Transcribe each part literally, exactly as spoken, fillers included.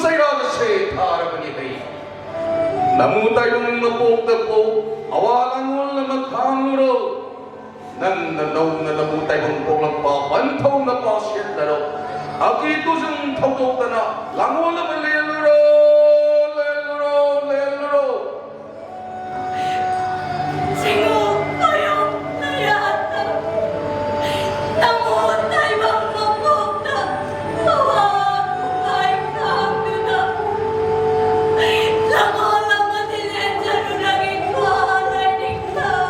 ꯆꯩꯔꯥꯛ ꯑꯁꯦ ꯊꯥꯔꯕꯅꯤ ꯍꯩ꯫ ꯅꯃꯨ ꯇꯥꯏꯕꯪ ꯃꯄꯣꯛꯇ ꯄꯣꯛ, ꯑꯋꯥ ꯂꯥꯡꯑꯣꯜ ꯑꯃ ꯈꯥꯡꯂꯨꯔꯣ꯫ ꯅꯪ ꯅꯅꯧꯅ ꯅꯃꯨ ꯇꯥꯏꯕꯪ ꯄꯣꯛꯂꯛꯄ ꯄꯟꯊꯧꯅ ꯄꯥꯁꯤꯜꯂꯔꯣ꯫ ꯑꯀꯤ ꯇꯨꯖꯨꯡ ꯊꯧꯗꯣꯛꯇꯅ ꯂꯥꯡꯑꯣꯜ ꯑꯃ ꯂꯦꯜꯂꯨꯔꯣ, ꯂꯦꯜꯂꯨꯔꯣ, ꯂꯦꯜꯂꯨꯔꯣ꯫ ꯆꯤꯡꯉꯨ ꯀꯣꯌꯣꯛ ꯅꯌꯥꯠꯇ, ꯅꯃꯨ ꯇꯥꯏꯕꯪ ꯃꯄꯣꯛꯇ, ꯊꯋꯥ ꯅꯨꯡꯉꯥꯏ ꯈꯥꯡꯗꯨꯅ, ꯂꯃꯣ ꯂꯃꯗꯤ ꯂꯦꯟꯖꯔꯨꯔꯒꯦ ꯈ꯭ꯋꯥ ꯂꯥꯏꯅꯤꯡꯊꯧ꯫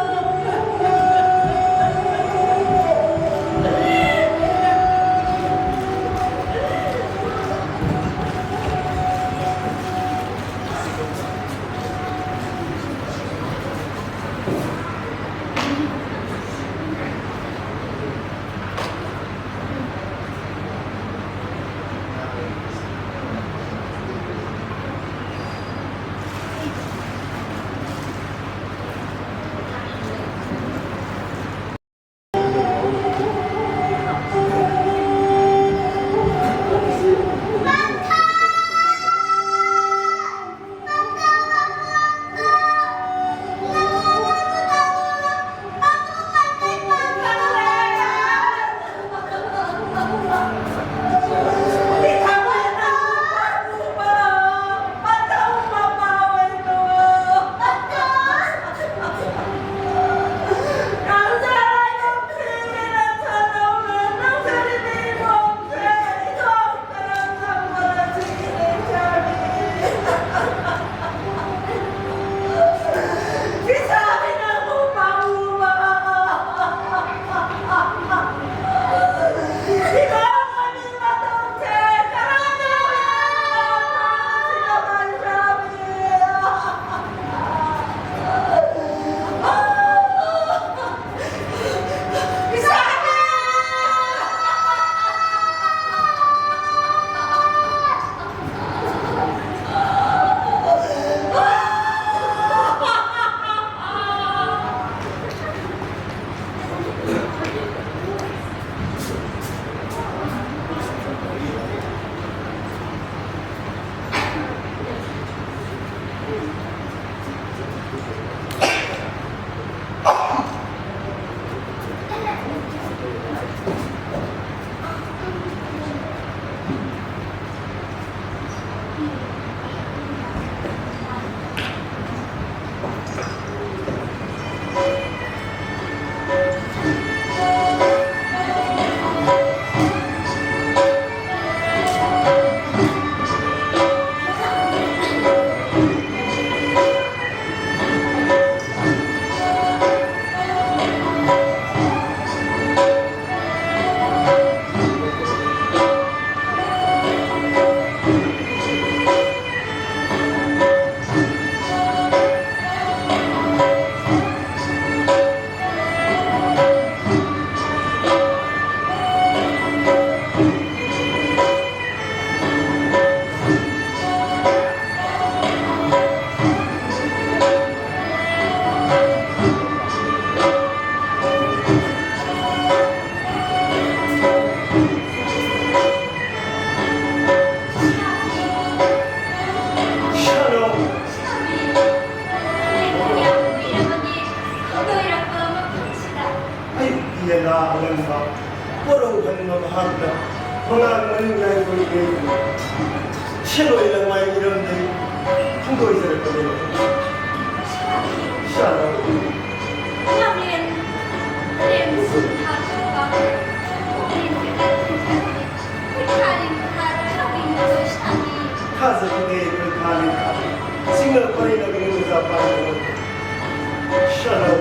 ꯃꯉꯥꯡ ꯃꯔꯤꯡ ꯌꯥꯏꯐ ꯁꯦꯟꯑꯣꯏ ꯂꯪꯃꯥꯏ ꯏꯔꯝꯗꯩ ꯐꯣꯡꯗꯣꯏꯖꯔꯛꯄꯅꯦ꯫ ꯏꯁꯥꯅ ꯂꯥꯡꯂꯦꯟ ꯂꯦꯝꯁꯨ ꯊꯥꯗꯣꯛꯄ ꯄꯨꯛꯅꯤꯡ ꯈꯤꯇꯪ ꯊꯤꯟꯊꯔꯦ꯫ ꯈꯨꯠ ꯊꯥꯔꯤꯡ ꯊꯥꯔ ꯂꯧꯏꯅ ꯂꯣꯏꯁꯥꯅꯤ꯫ ꯊꯥꯖꯈꯤꯗꯦ ꯑꯩꯈꯣꯏ ꯊꯥꯔꯤꯡ ꯊꯥꯔ ꯆꯤꯡꯅ ꯄꯔꯤꯅ ꯃꯤꯅꯨꯡꯖꯥ ꯄꯥꯟꯕ ꯁꯥꯟꯅꯧ꯫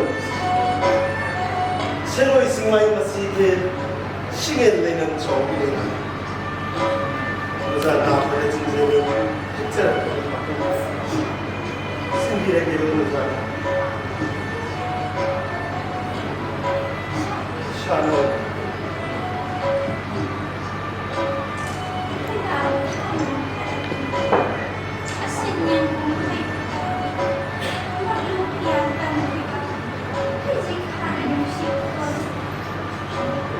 ꯁꯦꯟꯑꯣꯏ ꯁꯤꯡꯃꯥꯏ ꯃꯁꯤꯒꯤ ꯁꯤꯡꯉꯦꯟ ꯂꯩꯅꯝ ꯆꯥꯎꯕꯤ ꯂꯩꯅꯝ꯫ ꯑꯣꯖꯥ ꯇꯥꯕꯗ ꯆꯤꯡꯖꯦꯜ ꯍꯤꯛꯆꯔꯛꯄꯒꯤ ꯃꯈꯣꯡ ꯁꯤꯟꯕꯤꯔꯒꯦ ꯑꯣꯖꯥ꯫ ꯁꯥꯟꯅꯧ꯫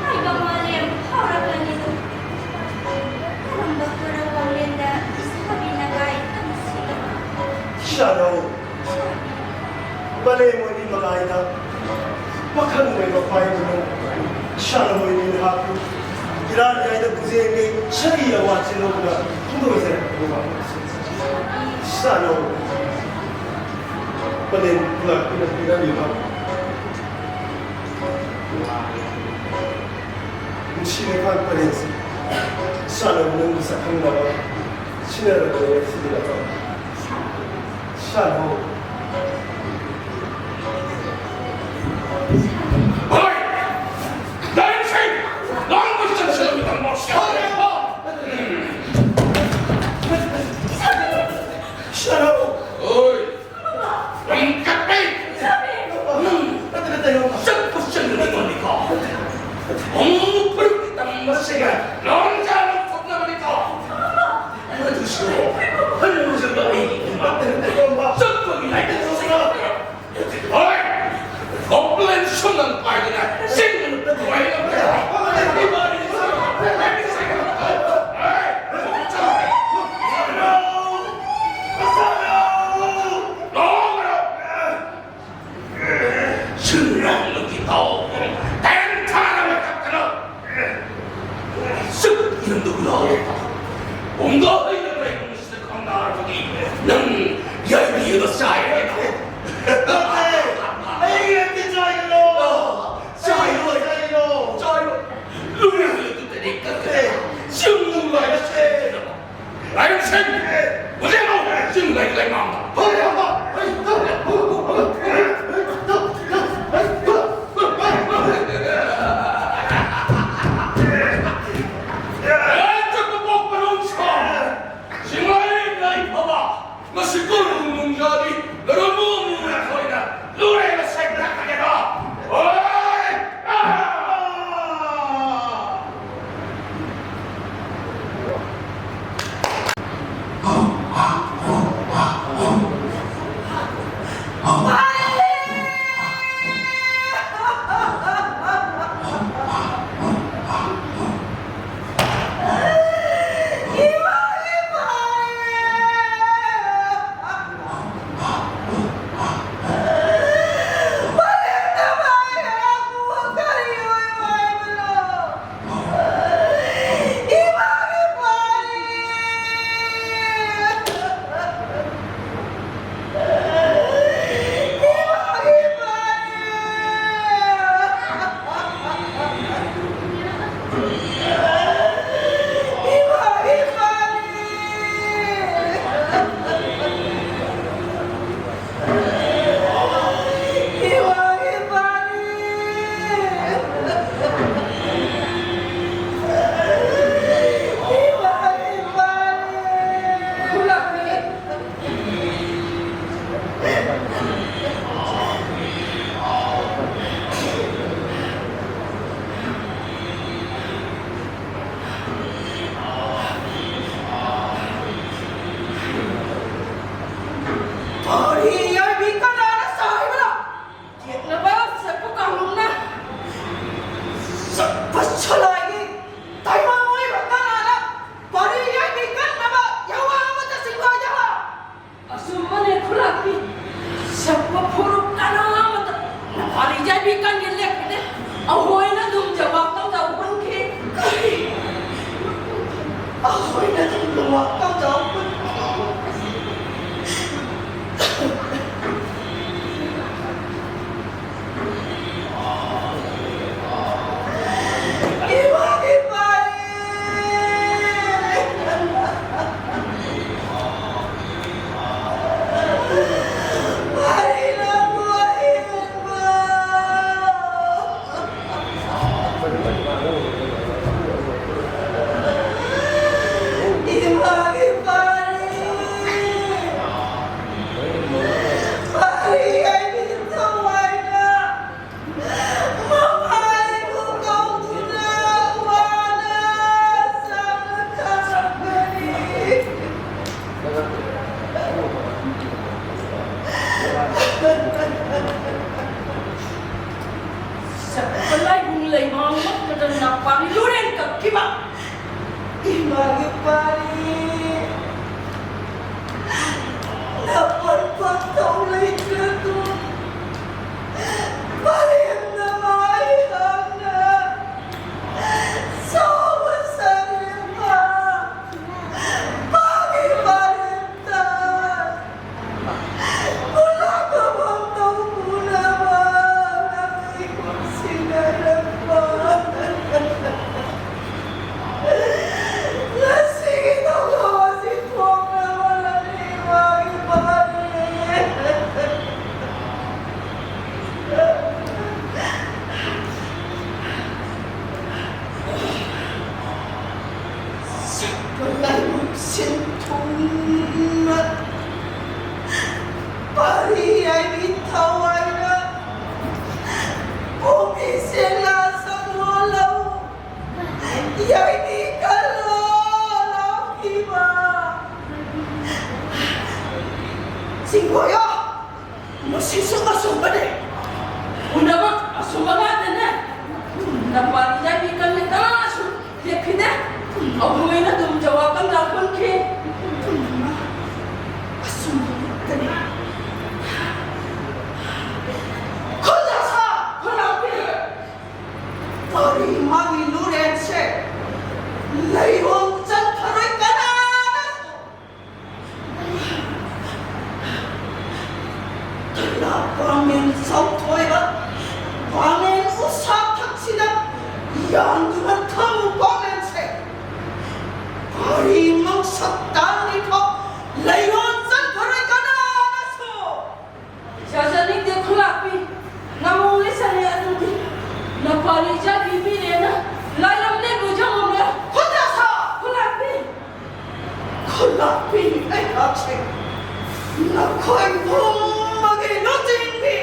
ꯍꯥꯏꯕ ꯃꯥꯂꯦꯝ ꯐꯥꯎꯔꯛꯂꯅꯤꯗꯨ꯫ ꯀꯔꯝꯕ ꯈꯨꯔꯧ ꯋꯥꯡꯂꯦꯟꯗ ꯏꯁꯥꯕꯤꯅ ꯒꯥꯏ ꯇꯝꯁꯤꯜꯂꯕ? ꯁꯥꯟꯅꯧ꯫ ꯃꯥꯂꯦꯝ ꯑꯣꯏꯕꯤ ꯃꯉꯥꯏꯗ ꯄꯥꯈꯪ ꯑꯣꯏꯕ ꯄꯥꯏꯕꯅ ꯁꯥꯟꯅ ꯑꯣꯏꯕꯤ ꯅꯍꯥꯛꯄꯨ ꯏꯔꯥꯟ ꯌꯥꯏꯗ ꯄꯨꯖꯦꯡꯒꯤ ꯁꯔꯤ ꯑꯋꯥ ꯆꯤꯜꯍꯧꯅ ꯐꯣꯡꯗꯣꯛꯆꯔꯛꯄ ꯁꯥꯟꯅꯧ꯫ ꯄꯂꯦꯝ ꯈꯨꯂꯥꯛꯄꯤꯅ ꯄꯤꯔꯝꯃꯤꯕ ꯅꯨꯡꯁꯤ ꯂꯩꯄꯥꯛ ꯄꯔꯦꯡꯁꯤ ꯁꯥꯟꯅꯕ ꯅꯪꯕꯨ ꯁꯛꯈꯪꯅꯕ ꯁꯤꯟꯅꯔꯕꯅꯤ ꯉꯁꯤꯗꯤ ꯅꯠꯇ꯭ꯔꯣ? ꯁꯥꯟꯅꯧ꯫ ꯍꯣꯏ! ꯗꯥꯏꯔꯦꯛꯁꯟ! ꯂꯥꯡꯕ ꯆꯠꯁꯤꯜꯂꯛꯄ ꯃꯇꯝ ꯂꯧꯁꯤꯜꯂꯛꯑꯦ꯫ ꯁꯥꯟꯅꯧ꯫ ꯍꯣꯏ! ꯂꯝꯀꯠꯄꯤ! ꯆꯠꯄ ꯆꯠꯂꯕ ꯃꯇꯝꯅꯤꯀꯣ꯫ ꯑꯃꯨꯛ ꯐꯨꯔꯨꯞꯀꯤ ꯇꯝꯕꯁꯤꯒ ꯂꯣꯟꯖꯥ ꯂꯣꯟꯊꯣꯛꯅꯕꯅꯤꯀꯣ꯫ ꯑꯗꯨꯁꯨ ꯍꯜꯂꯨꯖꯕ ꯑꯩꯒꯤ ꯏꯃꯥ꯫ ꯆꯠꯄꯒꯤ ꯍꯣꯡꯗꯣꯛ ꯍꯩꯅ ꯂꯩꯕꯁꯤꯗ ꯈꯪꯅꯔꯕꯗꯤ ꯅꯪ ꯌꯥꯏꯕꯤꯒ ꯆꯥꯏꯔꯦ꯫ ꯑꯩꯒꯤ ꯅꯠꯇꯦ ꯆꯥꯏꯒꯅꯣ꯫ ꯆꯥꯏꯔꯣꯏ꯫ ꯆꯥꯏꯔꯣꯏ꯫ ꯂꯨꯔꯦ ꯑꯗꯨꯗꯗꯤ ꯀꯛꯀꯦ꯫ ꯆꯤꯡ ꯂꯥꯏꯁꯦ꯫ ꯂꯥꯏꯔꯤꯛꯁꯤꯡ ꯍꯧꯖꯤꯛꯃꯛ ꯆꯤꯡ ꯂꯩ ꯂꯩꯃꯥꯡꯗ꯫ ꯍꯣꯏ, ꯍꯣꯏ, ꯍꯣꯏ꯫ ꯃꯁꯤ ꯀꯣꯟ ꯅꯨꯡꯖꯥꯗꯤ ꯂꯔꯣꯟꯕ ꯃꯨ ꯑꯩꯈꯣꯏꯅ ꯂꯨꯔꯦ ꯃꯁꯛ ꯇꯥꯛꯀꯅꯦꯕ꯫ ꯍꯣꯏ! ꯑꯥ! ꯄꯨꯝꯅ ꯄꯥꯔꯤ ꯍꯥꯏꯕꯤ ꯊꯋꯥꯏꯅ ꯄꯣꯝꯕꯤ ꯆꯦꯡꯂꯥ ꯁꯛꯂꯣ ꯂꯧ ꯌꯥꯏꯕꯤ ꯀꯜꯂꯣ ꯂꯥꯎꯈꯤꯕ ꯆꯤꯡꯈꯣꯌꯣ꯫ ꯃꯁꯤꯁꯨ ꯑꯆꯨꯝꯕꯅꯦ꯫ ꯄꯨꯝꯅꯃꯛ ꯑꯆꯨꯝꯕ ꯉꯥꯛꯇꯅꯦ꯫ ꯅꯄꯥꯅꯤ ꯌꯥꯏꯕꯤ ꯀꯟꯅ ꯀꯅꯥꯁꯨ ꯂꯦꯞꯈꯤꯗꯦ꯫ ꯑꯍꯨꯝ ꯑꯩꯅ ꯑꯗꯨꯝ ꯖꯋꯥꯕ ꯀꯝꯗ ꯐꯪꯈꯤ꯫ ꯑꯆꯨꯝꯕ ꯉꯥꯛꯇꯅꯦ꯫ ꯈꯨꯟꯗꯁꯥ! ꯈꯨꯟꯂꯥꯛꯄꯤ! ꯄꯥꯔꯤ ꯃꯥꯒꯤ ꯂꯨꯔꯦꯟꯁꯦ ꯂꯩꯔꯣꯡ ꯆꯟꯊꯔꯣꯏ ꯀꯅꯥꯅꯁꯨ꯫ ꯀꯩꯅꯥ ꯄꯥꯃꯦꯟ ꯆꯥꯎꯊꯣꯏꯕ, ꯄꯥꯃꯦꯟ ꯎꯁꯥ ꯊꯛꯁꯤꯗ ꯌꯥꯟꯗꯨꯅ ꯊꯝꯃꯨ ꯄꯥꯃꯦꯟꯁꯦ꯫ ꯄꯥꯔꯤ ꯃꯪꯁꯛ ꯇꯥꯡꯂꯤꯐꯥꯎ ꯂꯩꯔꯣꯟ ꯆꯠꯈ꯭ꯔꯣꯏ ꯀꯅꯥꯅꯁꯨ꯫ ꯌꯥꯖꯅꯤꯡꯗꯦ ꯈꯨꯂꯥꯛꯄꯤ, ꯅꯃꯣꯡ ꯂꯩꯁꯜꯂꯦ ꯑꯗꯨꯗꯤ ꯅꯄꯥꯔꯤ ꯏꯆꯥꯒꯤ ꯃꯤꯔꯦꯅ ꯂꯥꯏꯔꯝ ꯂꯦꯞꯂꯨ ꯆꯪꯉꯝꯂꯣ꯫ ꯈꯨꯠꯇ ꯁꯥ! ꯈꯨꯂꯥꯛꯄꯤ! ꯈꯨꯂꯥꯛꯄꯤ ꯑꯩꯍꯥꯛꯁꯦ ꯅꯈꯣꯏ ꯄꯨꯝꯕꯒꯤ ꯂꯨꯆꯤꯡꯕꯤ꯫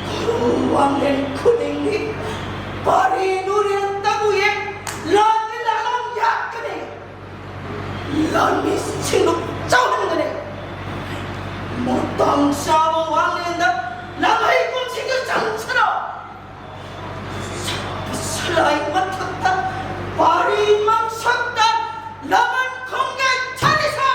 ꯈꯨꯔꯨ ꯋꯥꯡꯂꯦꯟ ꯈꯨꯗꯤꯡꯒꯤ ꯄꯥꯔꯤ ꯅꯨꯔꯦꯟ ꯇꯕꯨ ꯌꯦꯡ ꯂꯥꯟꯒꯤ ꯂꯥꯂꯣꯡ ꯌꯥꯠꯀꯅꯤ꯫ ꯂꯥꯟꯃꯤꯁꯤꯡꯕꯨ ꯆꯥꯎꯍꯟꯒꯅꯤ꯫ ꯃꯇꯥꯡ ꯆꯥꯕ ꯋꯥꯡꯂꯦꯟꯗ ꯂꯥꯟꯃꯤ ꯀꯨꯝꯁꯤꯒꯤ ꯆꯪꯁꯤꯜꯂꯣ꯫ ꯁꯂꯥꯏ ꯃꯊꯛꯇ ꯄꯥꯔꯤ ꯃꯪꯁꯛꯇ ꯂꯃꯟ ꯈꯣꯡꯒꯦ ꯆꯠꯂꯤꯁꯣ꯫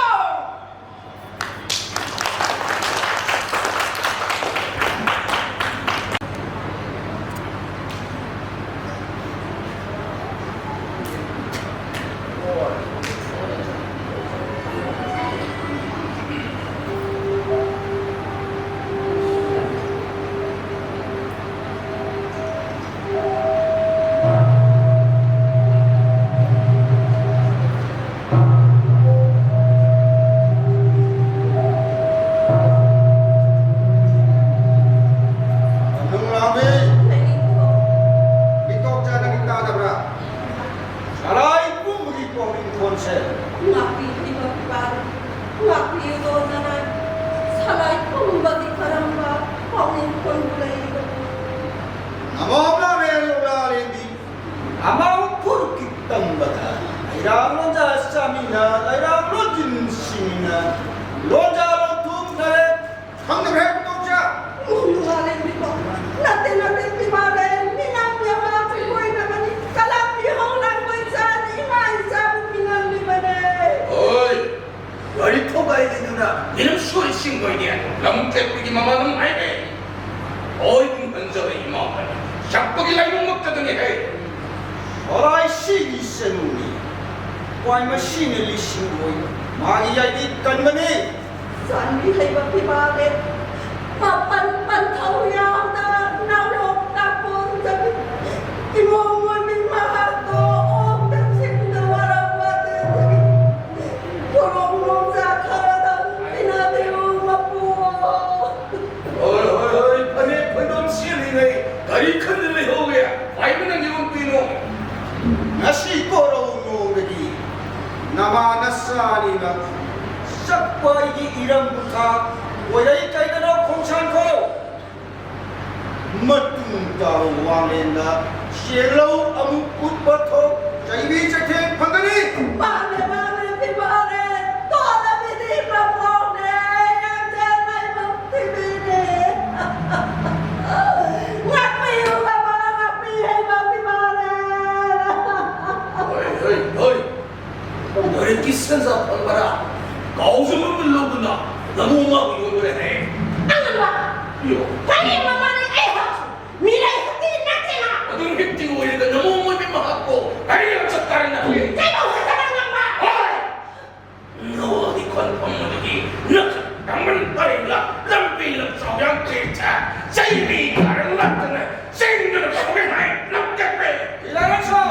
ꯅꯨꯡꯂꯥꯕꯤ, ꯃꯤꯇꯣꯞ ꯆꯥꯗꯒꯤ ꯇꯥꯗꯕ꯭ꯔꯥ? ꯁꯂꯥꯏ ꯄꯨꯝꯕꯒꯤ ꯄꯥꯎꯃꯤ ꯈꯣꯟꯁꯦ꯫ ꯉꯥꯛꯄꯤꯔꯤꯕ ꯐꯤꯕꯥꯜ, ꯉꯥꯛꯄꯤꯌꯨꯗꯣ ꯅꯅꯥꯏ, ꯁꯂꯥꯏ ꯈꯨꯝꯕꯗꯤ ꯀꯔꯝꯕ ꯄꯥꯎꯃꯤ ꯈꯣꯟꯕꯨ ꯂꯩꯔꯤꯕꯅꯣ? ꯅꯃꯣꯝ ꯂꯥꯃꯦꯟ ꯂꯧꯔꯥꯂꯦꯝꯕꯤ, ꯑꯃꯥꯎ ꯐꯨꯔꯨꯞꯀꯤ ꯇꯝꯕꯗ ꯂꯩꯔꯥꯛ ꯂꯣꯟꯖꯥ ꯆꯥꯃꯤꯟꯅ, ꯂꯩꯔꯥꯛ ꯂꯣꯟꯖꯤꯟ ꯁꯤꯃꯤꯟꯅ, ꯂꯣꯟꯖꯥ ꯂꯣꯟꯊꯨꯝ ꯇꯔꯦꯠ ꯈꯪꯗꯕ ꯍꯦꯛ ꯇꯣꯛꯆ꯫ ꯂꯥꯂꯦꯝꯕꯤꯀꯣ, ꯅꯠꯇꯦ, ꯅꯠꯇꯦ, ꯏꯃꯥ ꯂꯩ, ꯃꯤꯉꯥꯡ ꯌꯥꯝꯅ ꯑꯩꯈꯣꯏ ꯀꯣꯏꯅꯕꯅꯤ꯫ ꯀꯂꯥꯄꯤ ꯍꯧ ꯂꯥꯡꯕꯣꯏ ꯆꯥꯅꯤ, ꯏꯃꯥ ꯏꯆꯥꯕꯨ ꯃꯤꯉꯥꯡꯂꯤꯕꯅꯦ꯫ ꯍꯣꯏ, ꯒꯥꯔꯤ ꯊꯧꯒꯥꯏꯗꯨꯅ ꯃꯤꯅꯝ ꯁꯣꯏ ꯁꯤꯡꯕꯣꯏꯗꯤ ꯂꯝ ꯀꯦꯞꯄꯒꯤ ꯃꯃꯥ ꯅꯪ ꯍꯥꯏꯔꯦ꯫ ꯍꯣꯏ, ꯄꯨꯡ ꯍꯟꯖꯕ ꯏꯃꯥ ꯍꯥꯏ꯫ ꯁꯛꯄꯒꯤ ꯂꯥꯏꯕꯛꯃꯛꯇꯗꯅꯤ ꯍꯥꯏ꯫ ꯍꯣꯔꯥꯏ ꯁꯤꯒꯤ ꯆꯅꯨꯅꯤ꯫ ꯈ꯭ꯋꯥꯏ ꯃꯁꯤꯅ ꯂꯤꯁꯤꯡ ꯑꯣꯏ꯫ ꯃꯥꯒꯤ ꯌꯥꯏꯗꯤ ꯀꯟꯕꯅꯤ꯫ ꯆꯥꯟꯕꯤ ꯍꯩꯕ ꯐꯤꯕꯥꯜꯂꯦ꯫ ꯃꯄꯟ ꯄꯟꯊꯧ ꯌꯥꯎꯗ ꯅꯥꯎꯔꯣꯛ ꯇꯥꯄꯣꯟꯖꯕꯤ꯫ ꯏꯃꯣꯝ ꯑꯣꯏꯕꯤ ꯃꯍꯥꯛꯇꯣ ꯑꯣꯛꯇ ꯁꯤꯡꯗ ꯋꯥꯔꯧꯕ ꯑꯗꯨꯗꯒꯤ ꯄꯣꯔꯣꯝ ꯅꯣꯡꯖꯥ ꯈꯔꯗ ꯏꯅꯥꯕꯤꯔꯨ ꯃꯄꯨ꯫ ꯍꯣꯏ, ꯍꯣꯏ, ꯍꯣꯏ, ꯐꯅꯦꯛ ꯐꯩꯖꯣꯝ ꯁꯦꯠꯂꯤꯉꯩ ꯀꯔꯤ ꯈꯟꯗꯅ ꯂꯩꯍꯧꯒꯦ? ꯄꯥꯏꯕꯅ ꯅꯤꯔꯣꯝ ꯀꯩꯅꯣ꯫ ꯉꯁꯤ ꯀꯣꯔꯧ ꯅꯣꯡꯗꯒꯤ ꯅꯃꯥ ꯅꯆꯥꯅꯤꯅ ꯆꯠꯄ ꯑꯩꯒꯤ ꯏꯔꯝ ꯈꯨꯊꯥ ꯑꯣꯏꯔꯩ ꯀꯩꯗꯅꯣ ꯈꯣꯡꯁꯥꯟꯈꯣ꯫ ꯃꯇꯨꯡ ꯇꯥꯕ ꯋꯥꯡꯂꯦꯟꯗ ꯆꯦꯜꯂꯧ ꯑꯃꯨꯛ ꯎꯠꯄ ꯊꯣꯛ ꯆꯩꯕꯤ ꯆꯩꯊꯦꯡ ꯐꯪꯒꯅꯤ꯫ ꯃꯥꯅꯦ, ꯃꯥꯅꯦ, ꯐꯤꯕꯥꯜꯅꯦ꯫ ꯇꯣꯜꯂꯕꯤꯗꯤ ꯃꯄꯣꯛꯅꯦ꯫ ꯌꯥꯝꯖꯦꯟ ꯂꯥꯏꯕꯛ ꯊꯤꯕꯤꯅꯦ꯫ ꯉꯥꯛꯄꯤꯌꯨ, ꯕꯕꯥ, ꯉꯥꯛꯄꯤꯌꯨ, ꯍꯩꯕ ꯐꯤꯕꯥꯜꯅꯦ꯫ ꯍꯣꯏ, ꯍꯣꯏ, ꯍꯣꯏ꯫ ꯅꯣꯔꯦꯟꯒꯤ ꯁꯦꯟꯖꯥ ꯐꯪꯕꯔꯥ? ꯀꯥꯎꯖꯕ ꯂꯧꯗꯨꯅ ꯅꯃꯣ ꯃꯥꯕꯨ ꯌꯣꯟꯕꯅꯦ ꯍꯥꯏ꯫ ꯑꯉꯝꯕ! ꯌꯣ꯫ ꯀꯔꯤ ꯃꯃꯥꯅ ꯑꯩꯍꯥꯛ ꯃꯤꯔꯩ ꯈꯛꯇꯤ ꯅꯠꯇꯦꯅ! ꯑꯗꯨꯝ ꯍꯤꯞꯇꯤ ꯑꯣꯏꯔꯒ ꯅꯃꯣ ꯃꯣꯏꯒꯤ ꯃꯍꯥꯛꯄꯨ ꯀꯔꯤ ꯌꯥꯝ ꯆꯠ ꯇꯥꯔꯦ ꯅꯈꯣꯏ? ꯀꯩꯗꯧ ꯈꯛꯇꯅ ꯉꯝꯕ? ꯍꯣꯏ! ꯅꯋꯥꯒꯤ ꯈꯣꯟꯐꯝ ꯑꯗꯨꯒꯤ ꯅꯈꯨꯠ ꯇꯝꯕꯟ ꯄꯔꯦꯡꯂ ꯂꯝꯕꯤ ꯂꯝꯆꯥꯎ ꯌꯥꯝ ꯇꯦꯛꯊ ꯆꯩꯕꯤ ꯈꯔ ꯂꯥꯛꯇꯅ ꯆꯦꯟꯗꯨꯅ ꯀꯧꯒꯦ ꯍꯥꯏ ꯂꯝꯀꯦꯠꯄꯦ! ꯏꯂꯥꯏꯔꯣꯁꯣ!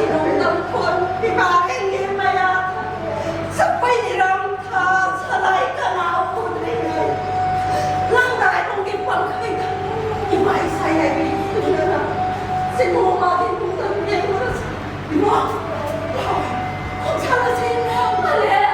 ꯅꯣꯡꯗꯝꯈꯣꯟ ꯏꯃꯥ ꯏꯉꯦ ꯃꯌꯥ ꯁꯛꯄꯩ ꯏꯔꯝ ꯊꯥ ꯁꯂꯥꯏ ꯀꯅꯥ ꯎꯗ꯭ꯔꯤꯉꯩ ꯂꯪꯗꯥꯏ ꯅꯨꯡꯒꯤ ꯄꯪꯈꯩꯗ ꯏꯃꯥ ꯏꯁꯥ ꯌꯥꯏꯕꯤ ꯏꯟꯗꯨꯅ ꯁꯤꯡꯒꯣ ꯃꯥꯒꯤ ꯅꯣꯡꯗꯝ ꯌꯦꯡꯂꯨꯔꯁꯤ꯫ ꯏꯃꯥ! ꯈꯣꯡꯁꯥꯜ ꯑꯁꯤ ꯃꯥꯂꯦ!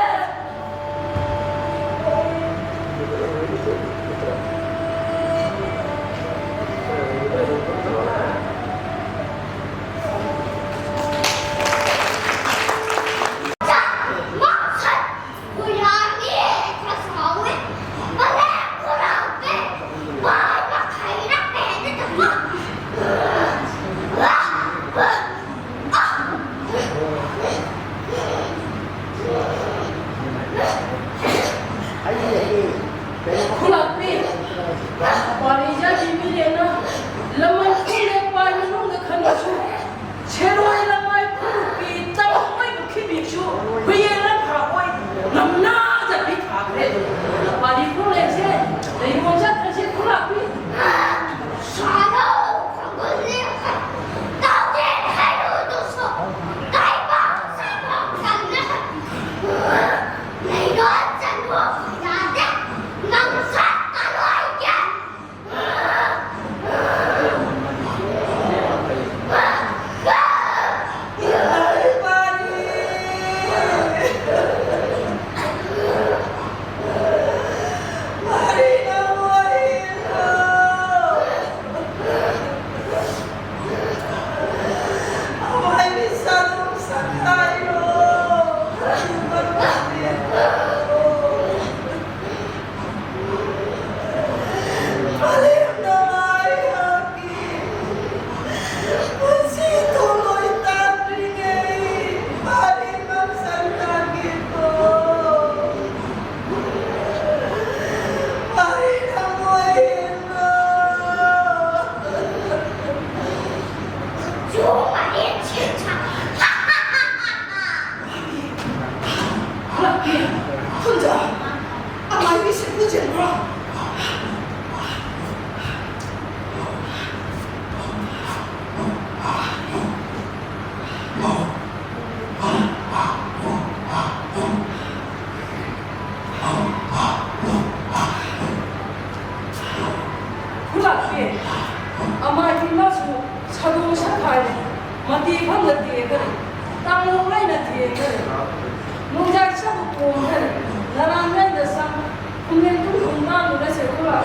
ꯑꯃꯁꯨ ꯁꯥꯗꯣꯡ ꯁꯛꯈꯥꯏꯔꯦ, ꯃꯇꯦ ꯐꯪꯅ ꯇꯦꯈꯔꯦ, ꯇꯥꯡꯂꯣꯡ ꯂꯩꯅ ꯊꯦꯡꯈꯔꯦ, ꯅꯣꯡꯖꯥꯏ ꯁꯔꯨꯛ ꯄꯣꯝꯈꯔꯦ, ꯅꯔꯥꯡ ꯂꯩꯅ ꯁꯪ, ꯈꯨꯃꯦꯟ ꯇꯨꯝ ꯇꯨꯝ ꯇꯥꯡꯗꯨꯅ ꯁꯦ ꯈꯨꯔꯥ꯫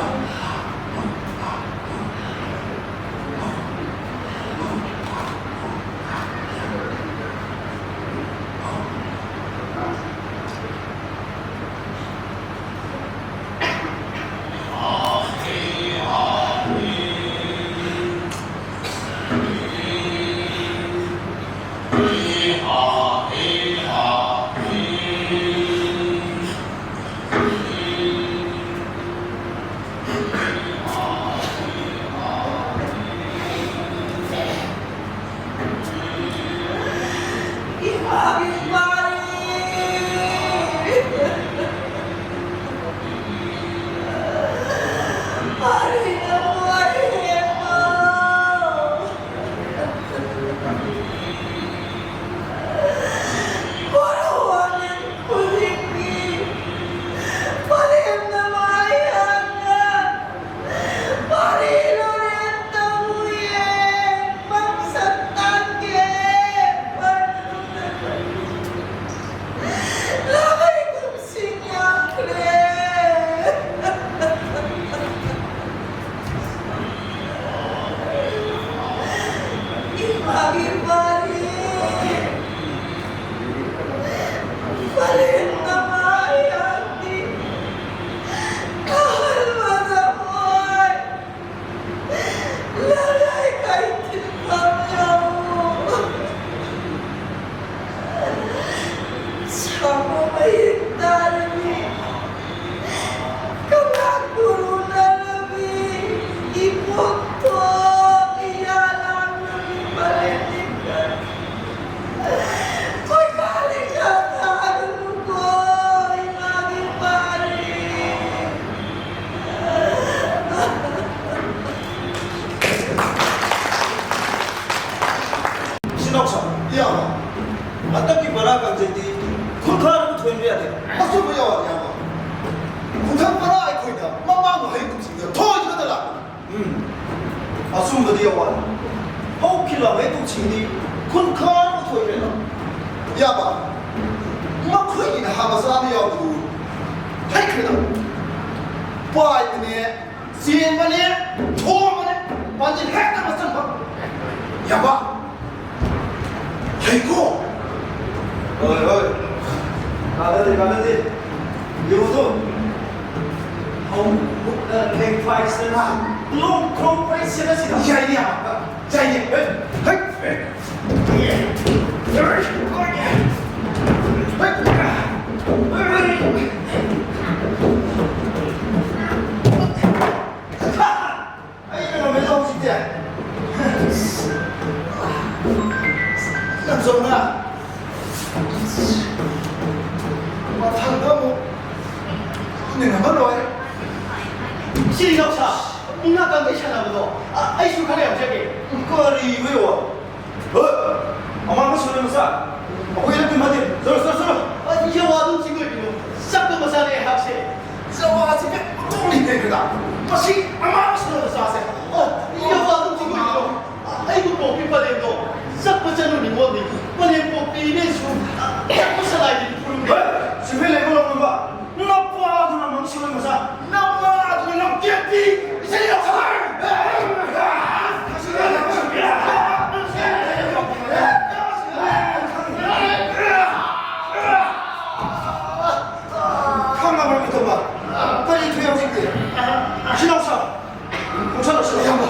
ꯏꯆꯤꯟ ꯏꯅꯥꯎꯁꯥ, ꯏꯌꯥꯝꯕ, ꯍꯟꯗꯛꯀꯤ ꯕꯔꯥ ꯀꯥꯡꯖꯩꯗꯤ ꯈꯨꯟꯈꯥꯔꯕꯨ ꯊꯣꯏꯍꯟꯕ ꯌꯥꯗꯦ꯫ ꯑꯆꯨꯝꯕ ꯌꯥꯎꯍꯜꯂꯦ, ꯏꯌꯥꯝꯕ꯫ ꯈꯨꯟꯊꯪ ꯕꯔꯥ ꯑꯩꯈꯣꯏꯗ ꯃꯃꯥꯡ ꯃꯍꯩ ꯀꯨꯝꯁꯤꯗ ꯊꯣꯏꯗꯅꯇ ꯂꯥꯛꯄꯅꯤ꯫ ꯎꯝ꯫ ꯑꯆꯨꯝꯕꯗꯤ ꯑꯋꯥꯅꯤ꯫ ꯍꯧꯈꯤꯕ ꯃꯩꯕꯨꯡꯁꯤꯡꯗꯤ ꯈꯨꯟꯈꯥ ꯊꯣꯏꯈ꯭ꯔꯦꯅ꯫ ꯌꯥꯕ꯫ ꯃꯈꯣꯏꯒꯤ ꯅꯍꯥ ꯃꯆꯥ ꯑꯃ ꯌꯥꯎꯕꯗꯨ ꯍꯩꯈ꯭ꯔꯦꯅ꯫ ꯄꯥꯏꯕꯅꯦ, ꯆꯦꯟꯕꯅꯦ, ꯊꯣꯝꯕꯅꯦ, ꯄꯥꯟꯖꯤꯜ ꯍꯦꯛꯇ ꯃꯆꯟꯕ꯫ ꯌꯥꯕ꯫ ꯍꯩꯀꯣ꯫ ꯍꯣꯏ, ꯍꯣꯏ꯫ ꯀꯥꯟꯅꯗꯦ, ꯀꯥꯟꯅꯗꯦ꯫ ꯌꯦꯡꯉꯨ ꯇꯨ꯫ ꯍꯧ-, ꯑ, ꯂꯦꯡꯐꯥꯏꯁꯤꯅ ꯂꯣꯡ ꯈ꯭ꯔꯣꯡ ꯐꯥꯏꯁꯤꯅ ꯁꯤꯗ꯫ ꯌꯥꯏꯅꯦ, ꯌꯥꯏꯅꯦ꯫ ꯍꯦ, ꯍꯦ꯫ ꯑꯩꯅ ꯉꯝꯃꯦꯗ ꯍꯧꯖꯤꯛꯇꯤ꯫ ꯌꯥꯝ ꯆꯝꯅ꯫ ꯃꯊꯪꯗ ꯑꯃꯨꯛ ꯅꯤꯡꯉꯝꯃꯔꯣꯏ꯫ ꯁꯤ ꯏꯅꯥꯎꯁꯥ, ꯃꯤ ꯉꯥꯛꯇꯪꯗꯩ ꯁꯥꯟꯅꯕꯗꯣ, ꯑ-, ꯑꯩꯁꯨ ꯈꯔ ꯌꯥꯎꯖꯒꯦ꯫ ꯀꯔꯤꯅꯣ ꯌꯦꯡꯉꯣ? ꯍꯣꯏ! ꯑꯃꯥꯡꯕ ꯁꯣꯏ ꯃꯆꯥ! ꯑꯩꯈꯣꯏ ꯂꯝꯕꯤ ꯃꯇꯦꯛ! ꯆꯠꯂꯣ, ꯆꯠꯂꯣ, ꯆꯠꯂꯣ! ꯑ, ꯌꯧꯋꯥ ꯑꯗꯨꯝ ꯆꯤꯡꯗꯣꯏꯕꯤꯔꯣ꯫ ꯆꯠꯄ ꯃꯆꯥꯅꯦ ꯑꯩꯍꯥꯛꯁꯦ꯫ ꯖꯋꯥꯁꯤ ꯕꯦꯛ ꯃꯇꯣꯡꯅꯤ ꯂꯩꯈ꯭ꯔꯦꯗ꯫ ꯃꯁꯤ ꯑꯃꯥꯡꯕ ꯁꯣꯏ ꯃꯆꯥꯁꯦ! ꯑ, ꯌꯧꯋꯥ ꯑꯗꯨꯝ ꯆꯤꯡꯗꯣꯏꯕꯤꯔꯣ꯫ ꯑꯩꯕꯨ ꯄꯣꯛꯄꯤ ꯄꯂꯦꯝꯗꯣ ꯆꯠꯄ ꯆꯠꯅꯨ ꯅꯤꯉꯣꯜꯅꯤ꯫ ꯄꯂꯦꯝ ꯄꯣꯛꯄꯤ ꯏꯕꯦꯟꯁꯨ ꯆꯠꯄ ꯁꯂꯥꯏꯗꯤ ꯈꯨꯔꯨꯝꯗꯦ꯫ ꯍꯦ! ꯆꯤꯡꯈꯩ ꯂꯩꯕ ꯂꯧꯅꯕ! ꯅꯄꯥꯗꯨꯅ ꯃꯪ ꯁꯣꯏ ꯃꯆꯥ! ꯅꯃꯥꯗꯨꯅ ꯅꯝꯀꯦꯠꯄꯤ! ꯏꯁꯩ ꯌꯥꯎꯁꯪ! ꯈꯪꯉꯕ꯭ꯔꯥ, ꯀꯩꯗꯧꯕ? ꯀꯔꯤ ꯊꯣꯛꯑꯦ ꯍꯧꯖꯤꯛꯇꯤ? ꯁꯤ ꯂꯥꯎꯁ! ꯂꯥꯎꯁ, ꯂꯥꯎꯁ, ꯏꯌꯥꯝꯕ!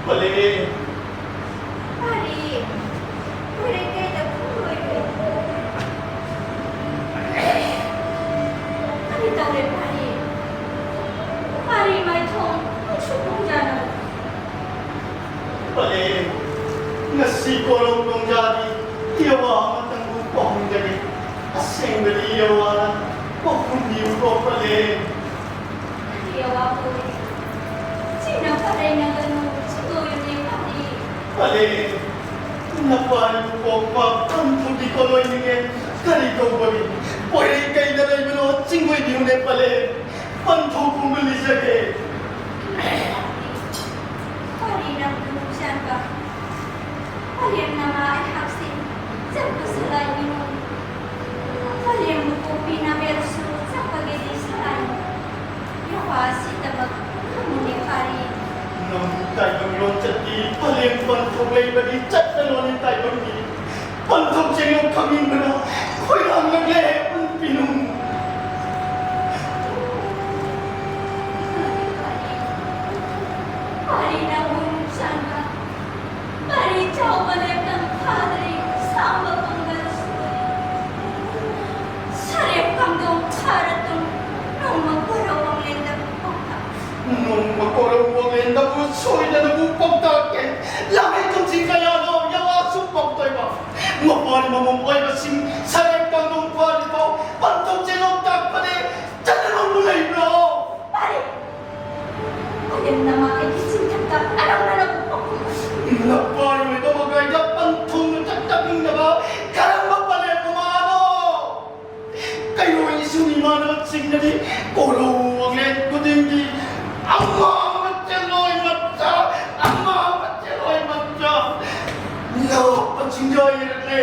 ꯄꯂꯦ꯫ ꯄꯥꯔꯤ, ꯂꯣꯏꯔꯦ ꯀꯩꯗ ꯈꯨꯝꯂꯣꯏꯔꯦ? ꯀꯔꯤ ꯇꯧꯔꯦ ꯄꯥꯔꯤ? ꯄꯥꯔꯤ ꯃꯥꯏꯊꯣꯡ ꯅꯨꯡꯁꯨ ꯈꯣꯡꯖꯥꯅ꯫ ꯄꯂꯦ, ꯉꯁꯤ ꯀꯣꯔꯧ ꯅꯣꯡꯖꯥꯗꯤ ꯌꯥꯋꯥ ꯑꯃꯇꯪꯕꯨ ꯄꯥꯎꯍꯟꯖꯒꯦ꯫ ꯑꯁꯦꯡꯕꯗꯤ ꯌꯥꯋꯥꯅ ꯄꯥꯎꯈꯨꯝ ꯄꯤꯌꯨꯀꯣ ꯄꯂꯦ꯫ ꯌꯥꯋꯥ ꯄꯣꯔꯤ꯫ ꯆꯤꯡꯅ ꯄꯔꯦꯡꯅꯒꯅꯨ, ꯆꯤꯡꯗꯣꯏꯅꯦ ꯄꯥꯔꯤ꯫ ꯄꯂꯦ, ꯅꯄꯥꯅ ꯄꯣꯛꯄ ꯄꯟꯊꯨꯡꯒꯤ ꯀꯣꯂꯣꯏꯅꯤꯡꯉꯦ꯫ ꯀꯔꯤ ꯀꯧꯕꯒꯤ ꯄꯣꯏꯔꯩ ꯀꯩꯗ ꯂꯩꯕꯅꯣ? ꯆꯤꯡꯒꯣꯏꯕꯤꯌꯨꯅꯦ ꯄꯂꯦ꯫ ꯄꯟꯊꯧ ꯈꯣꯡꯒꯨꯜ ꯂꯤꯖꯒꯦ꯫ ꯄꯥꯔꯤ ꯅꯪꯕꯨ ꯅꯨꯡꯁꯤꯕ꯫ ꯄꯂꯦꯝ ꯅꯃꯥ ꯑꯩꯍꯥꯛꯁꯤ ꯆꯠꯄ ꯁꯂꯥꯏ ꯃꯤꯅꯣ꯫ ꯄꯂꯦꯝꯕꯨ ꯄꯣꯛꯄꯤ ꯅꯥꯕꯦꯜꯁꯨ ꯆꯠꯄꯒꯤꯗꯤ ꯁꯂꯥꯏ꯫ ꯌꯥꯋꯥ ꯁꯤꯗꯃꯛ ꯈꯪꯉꯨꯅꯦ ꯄꯥꯔꯤ꯫ ꯅꯪꯕꯨ ꯇꯥꯏꯕꯪ ꯂꯣꯟꯆꯠꯇꯤ ꯄꯂꯦꯝ ꯄꯟꯊꯧ ꯂꯩꯕꯗꯤ ꯆꯠꯅꯂꯣꯟꯅꯤ ꯇꯥꯏꯕꯪꯒꯤ꯫ ꯄꯟꯊꯧ ꯆꯦꯡꯌꯣꯛ ꯈꯪꯅꯤꯡꯕꯅ ꯈꯣꯏꯔꯥꯡꯂꯛꯂꯦ ꯄꯟꯄꯤꯅꯨꯡ꯫ ꯄꯥꯔꯤ ꯅꯪꯕꯨ ꯅꯨꯡꯁꯤꯕ꯫ ꯄꯥꯔꯤ ꯆꯥꯎꯕ ꯂꯦꯞꯇꯪ ꯐꯥꯗ꯭ꯔꯤ, ꯁꯥꯡꯕ ꯄꯥꯡꯒꯜ ꯁꯣꯏ꯫ ꯁꯔꯦꯞ ꯀꯥꯡꯗꯣꯡ ꯐꯥꯔꯗꯨꯝ ꯅꯣꯡꯃ ꯀꯣꯔꯧ ꯋꯥꯡꯂꯦꯟꯗ ꯄꯣꯛꯄ꯫ ꯅꯣꯡꯃ ꯀꯣꯔꯧ ꯋꯥꯡꯂꯦꯟꯗꯕꯨ ꯁꯣꯏꯗꯅꯕꯨ ꯄꯥꯎꯇꯥꯛꯀꯦ꯫ ꯂꯥꯃꯩ ꯊꯨꯝꯁꯤ ꯀꯌꯥꯅꯣ ꯌꯥꯋꯥꯁꯨ ꯄꯥꯎꯇꯣꯏꯕ꯫ ꯃꯄꯥꯟ ꯃꯃꯝ ꯑꯣꯏꯕꯁꯤꯡ ꯁꯔꯦꯞ ꯀꯥꯡꯗꯣꯡ ꯐꯥꯔꯤꯐꯥꯎ ꯄꯟꯊꯧ ꯆꯦꯜꯂꯣꯡ ꯇꯥꯛꯄꯅꯦ꯫ ꯆꯠꯅꯔꯣꯡꯕꯨ ꯂꯩꯕ꯭ꯔꯣ? ꯄꯥꯔꯤ! ꯄꯂꯦꯝ ꯅꯃꯥ ꯑꯩꯒꯤ ꯆꯤꯟꯊꯛꯇ ꯑꯔꯪ ꯑꯔꯪꯕ ꯄꯥꯎꯈꯨꯝ ꯑꯁꯤ꯫ ꯅꯄꯥꯔꯤꯉꯩꯗ ꯃꯒꯥꯏꯗ ꯄꯟꯊꯨꯡꯅ ꯆꯠꯆꯅꯤꯡꯗꯕ ꯀꯔꯝꯕ ꯄꯂꯦꯝ ꯃꯃꯥꯅꯣ? ꯀꯩꯔꯣꯏ ꯏꯁꯨ ꯏꯃꯥꯟꯅꯕꯁꯤꯡꯅꯗꯤ ꯀꯣꯔꯧ ꯋꯥꯡꯂꯦꯟ ꯈꯨꯗꯤꯡꯒꯤ ꯑꯃ ꯑꯃ ꯆꯦꯜꯂꯣꯏ ꯃꯆꯥ, ꯑꯃ ꯑꯃ ꯆꯦꯜꯂꯣꯏ ꯃꯆꯥ꯫ ꯂꯥꯞꯄ ꯆꯤꯡꯖꯥ ꯌꯦꯔꯛꯂꯦ,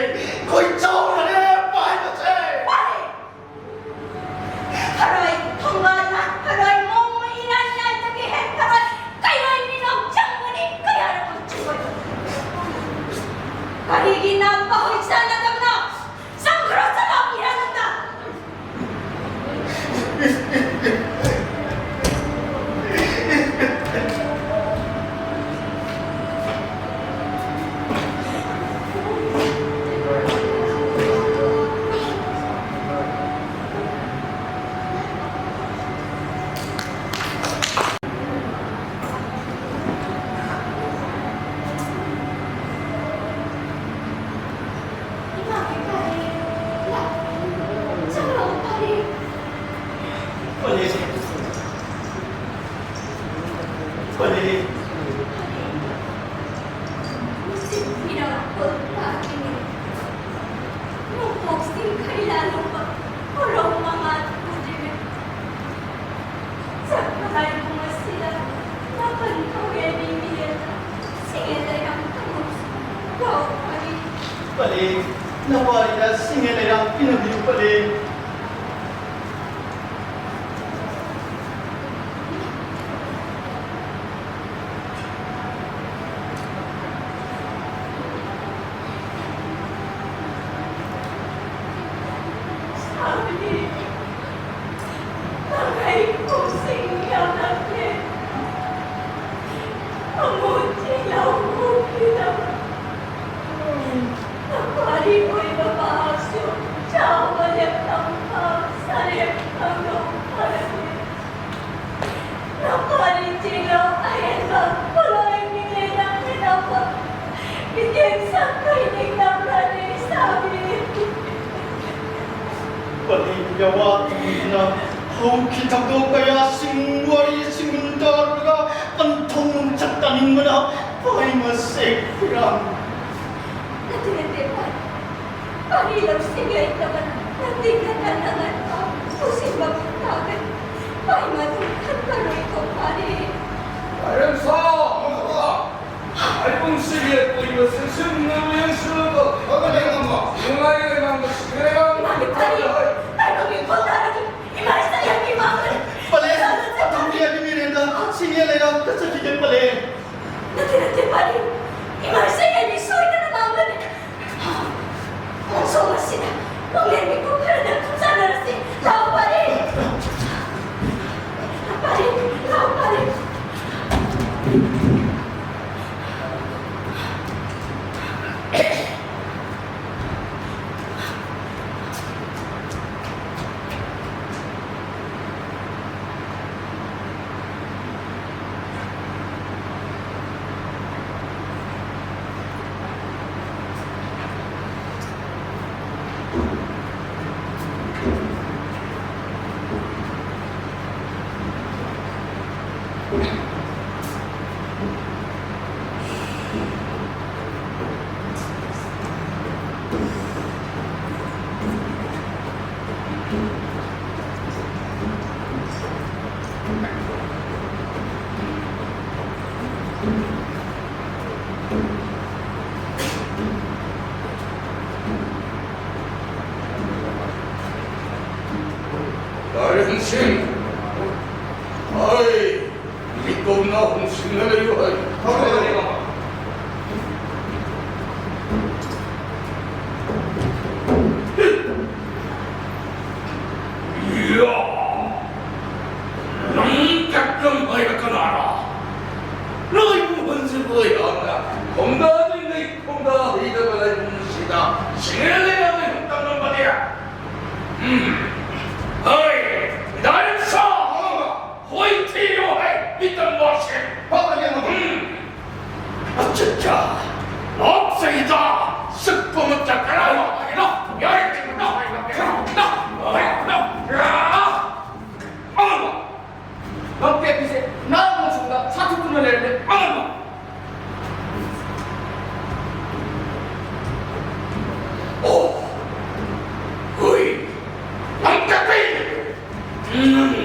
ꯈꯣꯏ ꯆꯥꯎꯔꯔꯦ ꯄꯥꯏꯕꯁꯦ꯫ ꯄꯥꯔꯤ! ꯊꯔꯣꯏ, ꯊꯣꯡꯒꯥꯜ ꯅꯥꯟ ꯊꯔꯣꯏ, ꯃꯑꯣꯡ ꯃꯔꯤ ꯅꯥꯟ ꯅꯥꯟꯕꯒꯤ ꯍꯦꯟ ꯊꯔꯣꯏ, ꯀꯩꯔꯣꯏ ꯃꯤꯅꯣꯛ ꯆꯪꯕꯅꯤ ꯀꯌꯥꯔꯛ ꯆꯤꯡꯕꯗ꯫ ꯀꯔꯤꯒꯤ ꯅꯥꯟꯕ ꯍꯣꯏ ꯆꯥꯟꯅꯗꯕꯅꯣ? ꯆꯪꯈ꯭ꯔꯣ, ꯆꯠꯂꯣ, ꯏꯔꯥ ꯅꯪꯅ꯫ ꯄꯂꯦ꯫ ꯅꯨꯡꯁꯤꯠ ꯐꯤꯔꯥ ꯈꯣꯜ ꯇꯥꯈꯤꯅꯦ꯫ ꯅꯣꯡꯄꯣꯛꯁꯤꯡ ꯈꯩꯂꯥ ꯂꯨꯝꯕ ꯀꯣꯔꯧ ꯃꯉꯥꯜ ꯎꯗ꯭ꯔꯤꯉꯩ꯫ ꯆꯥꯛꯈꯨꯂꯥꯏꯕꯨꯡ ꯑꯁꯤꯗ ꯃꯥꯄꯟ ꯊꯧꯋꯦ ꯃꯤ ꯃꯤꯔꯦꯜꯗ ꯁꯤꯡꯉꯦ ꯂꯩꯔꯥꯡ ꯊꯝꯃꯣꯏꯁꯨ ꯌꯥꯎ ꯐꯔꯤ꯫ ꯄꯂꯦ, ꯅꯋꯥꯔꯤꯗ ꯁꯤꯡꯉꯦ ꯂꯩꯔꯥꯡ ꯄꯤꯅꯕꯤꯌꯨ ꯄꯂꯦ꯫ ꯄꯂꯦ, ꯌꯥꯋꯥ ꯇꯨꯡꯗꯨꯅ ꯍꯧꯈꯤ ꯊꯧꯗꯣꯛ ꯀꯌꯥꯁꯤꯡ ꯋꯥꯔꯤꯁꯤꯡ ꯇꯥꯔꯒ ꯄꯟꯊꯧ ꯅꯨꯡꯆꯠ ꯇꯥꯅꯤꯡꯕꯅ ꯄꯥꯏꯃ ꯁꯦꯛ ꯈꯨꯔꯥꯝ꯫ ꯅꯠꯇꯦ, ꯅꯠꯇꯦ, ꯄꯥꯏ꯫ ꯄꯥꯔꯤ ꯂꯧꯁꯤꯡ ꯂꯩꯇꯕꯅ ꯅꯠꯇꯦ, ꯅꯠꯇꯦ, ꯅꯪ ꯄꯨꯁꯤꯟꯕ ꯐꯪ ꯇꯥꯒꯅꯤ꯫ ꯄꯥꯏꯃ ꯑꯗꯨꯝ ꯈꯟꯕ ꯂꯣꯏꯊꯣꯛ ꯐꯥꯔꯦ꯫ ꯄꯥꯏꯔꯦꯝꯁꯥ! ꯑꯩ ꯄꯨꯟꯁꯤꯒꯤ ꯑꯀꯣꯏꯕꯁꯤꯡ ꯁꯤꯟꯅ ꯌꯦꯡꯁꯤꯜꯂꯒ ꯐꯒꯠꯂꯦ ꯉꯝꯕ ꯅꯨꯡꯉꯥꯏ ꯂꯩꯃꯥꯡꯗ ꯁꯤꯈ꯭ꯔꯦ꯫ ꯏꯃꯥꯒꯤ ꯐꯔꯤ! ꯇꯥꯏꯕꯪꯒꯤ ꯈꯣꯜ ꯇꯥꯔꯗꯤ ꯏꯃꯥ ꯏꯆꯥ ꯌꯥꯝ ꯏꯃꯥꯡꯒꯅꯤ꯫ ꯄꯂꯦ! ꯏꯆꯥ ꯅꯆꯥ ꯑꯗꯨꯝ ꯌꯥꯒꯤ ꯃꯤꯔꯦꯟꯗ ꯁꯤꯡꯉꯦ ꯂꯩꯔꯥꯡ ꯀꯠꯆꯈꯤꯒꯦ ꯄꯂꯦ꯫ ꯅꯠꯇꯦ, ꯅꯠꯇꯦ, ꯄꯂꯦ! ꯏꯃꯥ ꯏꯆꯥ ꯌꯥꯝ ꯁꯣꯏꯗꯅ ꯃꯥꯡꯒꯅꯤ꯫ ꯈꯣꯡꯖꯣꯝ ꯑꯁꯤꯗ ꯅꯣꯡꯂꯦꯟ ꯃꯤꯀꯨꯞ ꯈꯔꯗ ꯈꯨꯠꯆꯥꯟꯅꯔꯁꯤ꯫ ꯂꯥꯛꯑꯣ, ꯄꯥꯔꯤ꯫ ꯄꯥꯔꯤ, ꯂꯥꯛꯑꯣ, ꯄꯥꯔꯤ꯫ ꯌꯥꯔꯦ, ꯍꯪꯁꯤ꯫ ꯍꯣꯏ, ꯃꯤꯀꯨꯞꯅ ꯍꯨꯝꯁꯤꯡꯅ ꯂꯩꯌꯨ ꯍꯥꯏ꯫ ꯏꯌꯥ! ꯅꯪ ꯀꯦꯞꯇꯦꯟ ꯍꯥꯏꯔ ꯀꯅꯥꯔ? ꯅꯣꯏꯕꯨ ꯍꯟꯖꯤꯟꯕ ꯑꯩꯍꯥꯛꯅ ꯈꯣꯡꯗꯥꯗ꯭ꯔꯤꯉꯩ ꯈꯣꯡꯗꯥ ꯍꯩꯗꯕ ꯂꯩꯕꯨꯡꯁꯤꯗ ꯁꯤꯡꯅ ꯂꯩꯔꯝꯃꯤ ꯍꯨꯟꯇꯝꯂꯝꯕꯅꯤ꯫ ꯎꯝ꯫ ꯍꯣꯏ, ꯗꯥꯏꯔꯦꯛ ꯁꯥ! ꯍꯣꯏ, ꯊꯤꯌꯣ ꯍꯥꯏ, ꯃꯤꯇꯝꯕꯁꯦ꯫ ꯎꯝ꯫ ꯑꯆꯥ, ꯑꯆꯥ꯫ ꯂꯣꯛ ꯆꯩꯗ ꯁꯤꯛꯄ ꯑꯃ ꯆꯠꯈ꯭ꯔꯦ꯫ ꯌꯥꯔꯦ, ꯅꯪ ꯄꯦꯄꯤꯁꯦ ꯅꯥꯔꯕ ꯃꯇꯨꯡꯗ ꯁꯥꯊꯨꯗꯨꯅ ꯂꯩꯔꯝꯃꯦ꯫ ꯑꯃ꯫ ꯑꯣ, ꯍꯨꯏ꯫ ꯑꯝꯇ ꯀꯩ ꯅꯪ,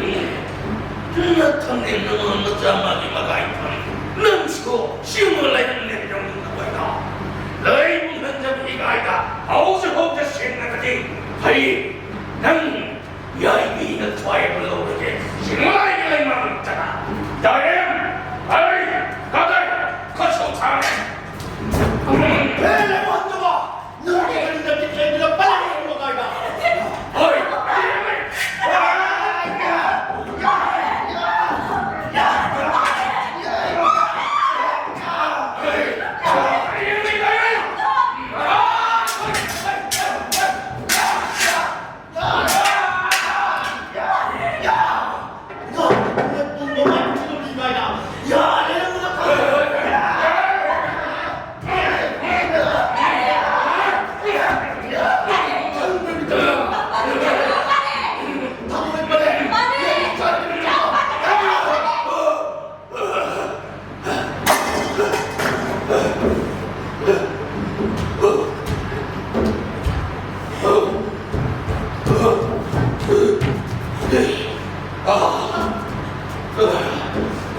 ꯅꯊꯟꯅ ꯅꯉꯣꯟ ꯃꯆꯥ ꯃꯥꯒꯤ ꯃꯒꯥꯏ ꯐꯝ꯫ ꯅꯪꯁꯨ ꯁꯤꯒꯨꯝꯕ ꯂꯥꯏꯔꯤꯛ ꯂꯩꯔꯝꯗꯕ ꯑꯣꯏꯅ ꯂꯩꯕꯨꯡ ꯍꯟꯖꯕ ꯏꯀꯥꯏꯗ ꯍꯧꯖꯤꯛ ꯍꯧꯖꯤꯛ ꯁꯦꯡꯅꯕꯗꯤ ꯐꯩ꯫ ꯅꯪ ꯌꯥꯏꯕꯤꯅ ꯊ꯭ꯋꯥꯏꯕꯨ ꯂꯧꯔꯒꯦ꯫ ꯁꯤꯒꯨꯝꯕ ꯂꯥꯏꯔꯤꯛ ꯂꯩꯃꯟꯗꯅ꯫ ꯗꯥꯏꯔꯦꯝ, ꯑꯩ, ꯀꯗꯥꯏ, ꯈꯨꯠꯁꯨ ꯊꯥꯡꯉꯦ꯫ ꯍꯦ, ꯂꯩꯕꯨꯡ ꯍꯟꯖꯕ!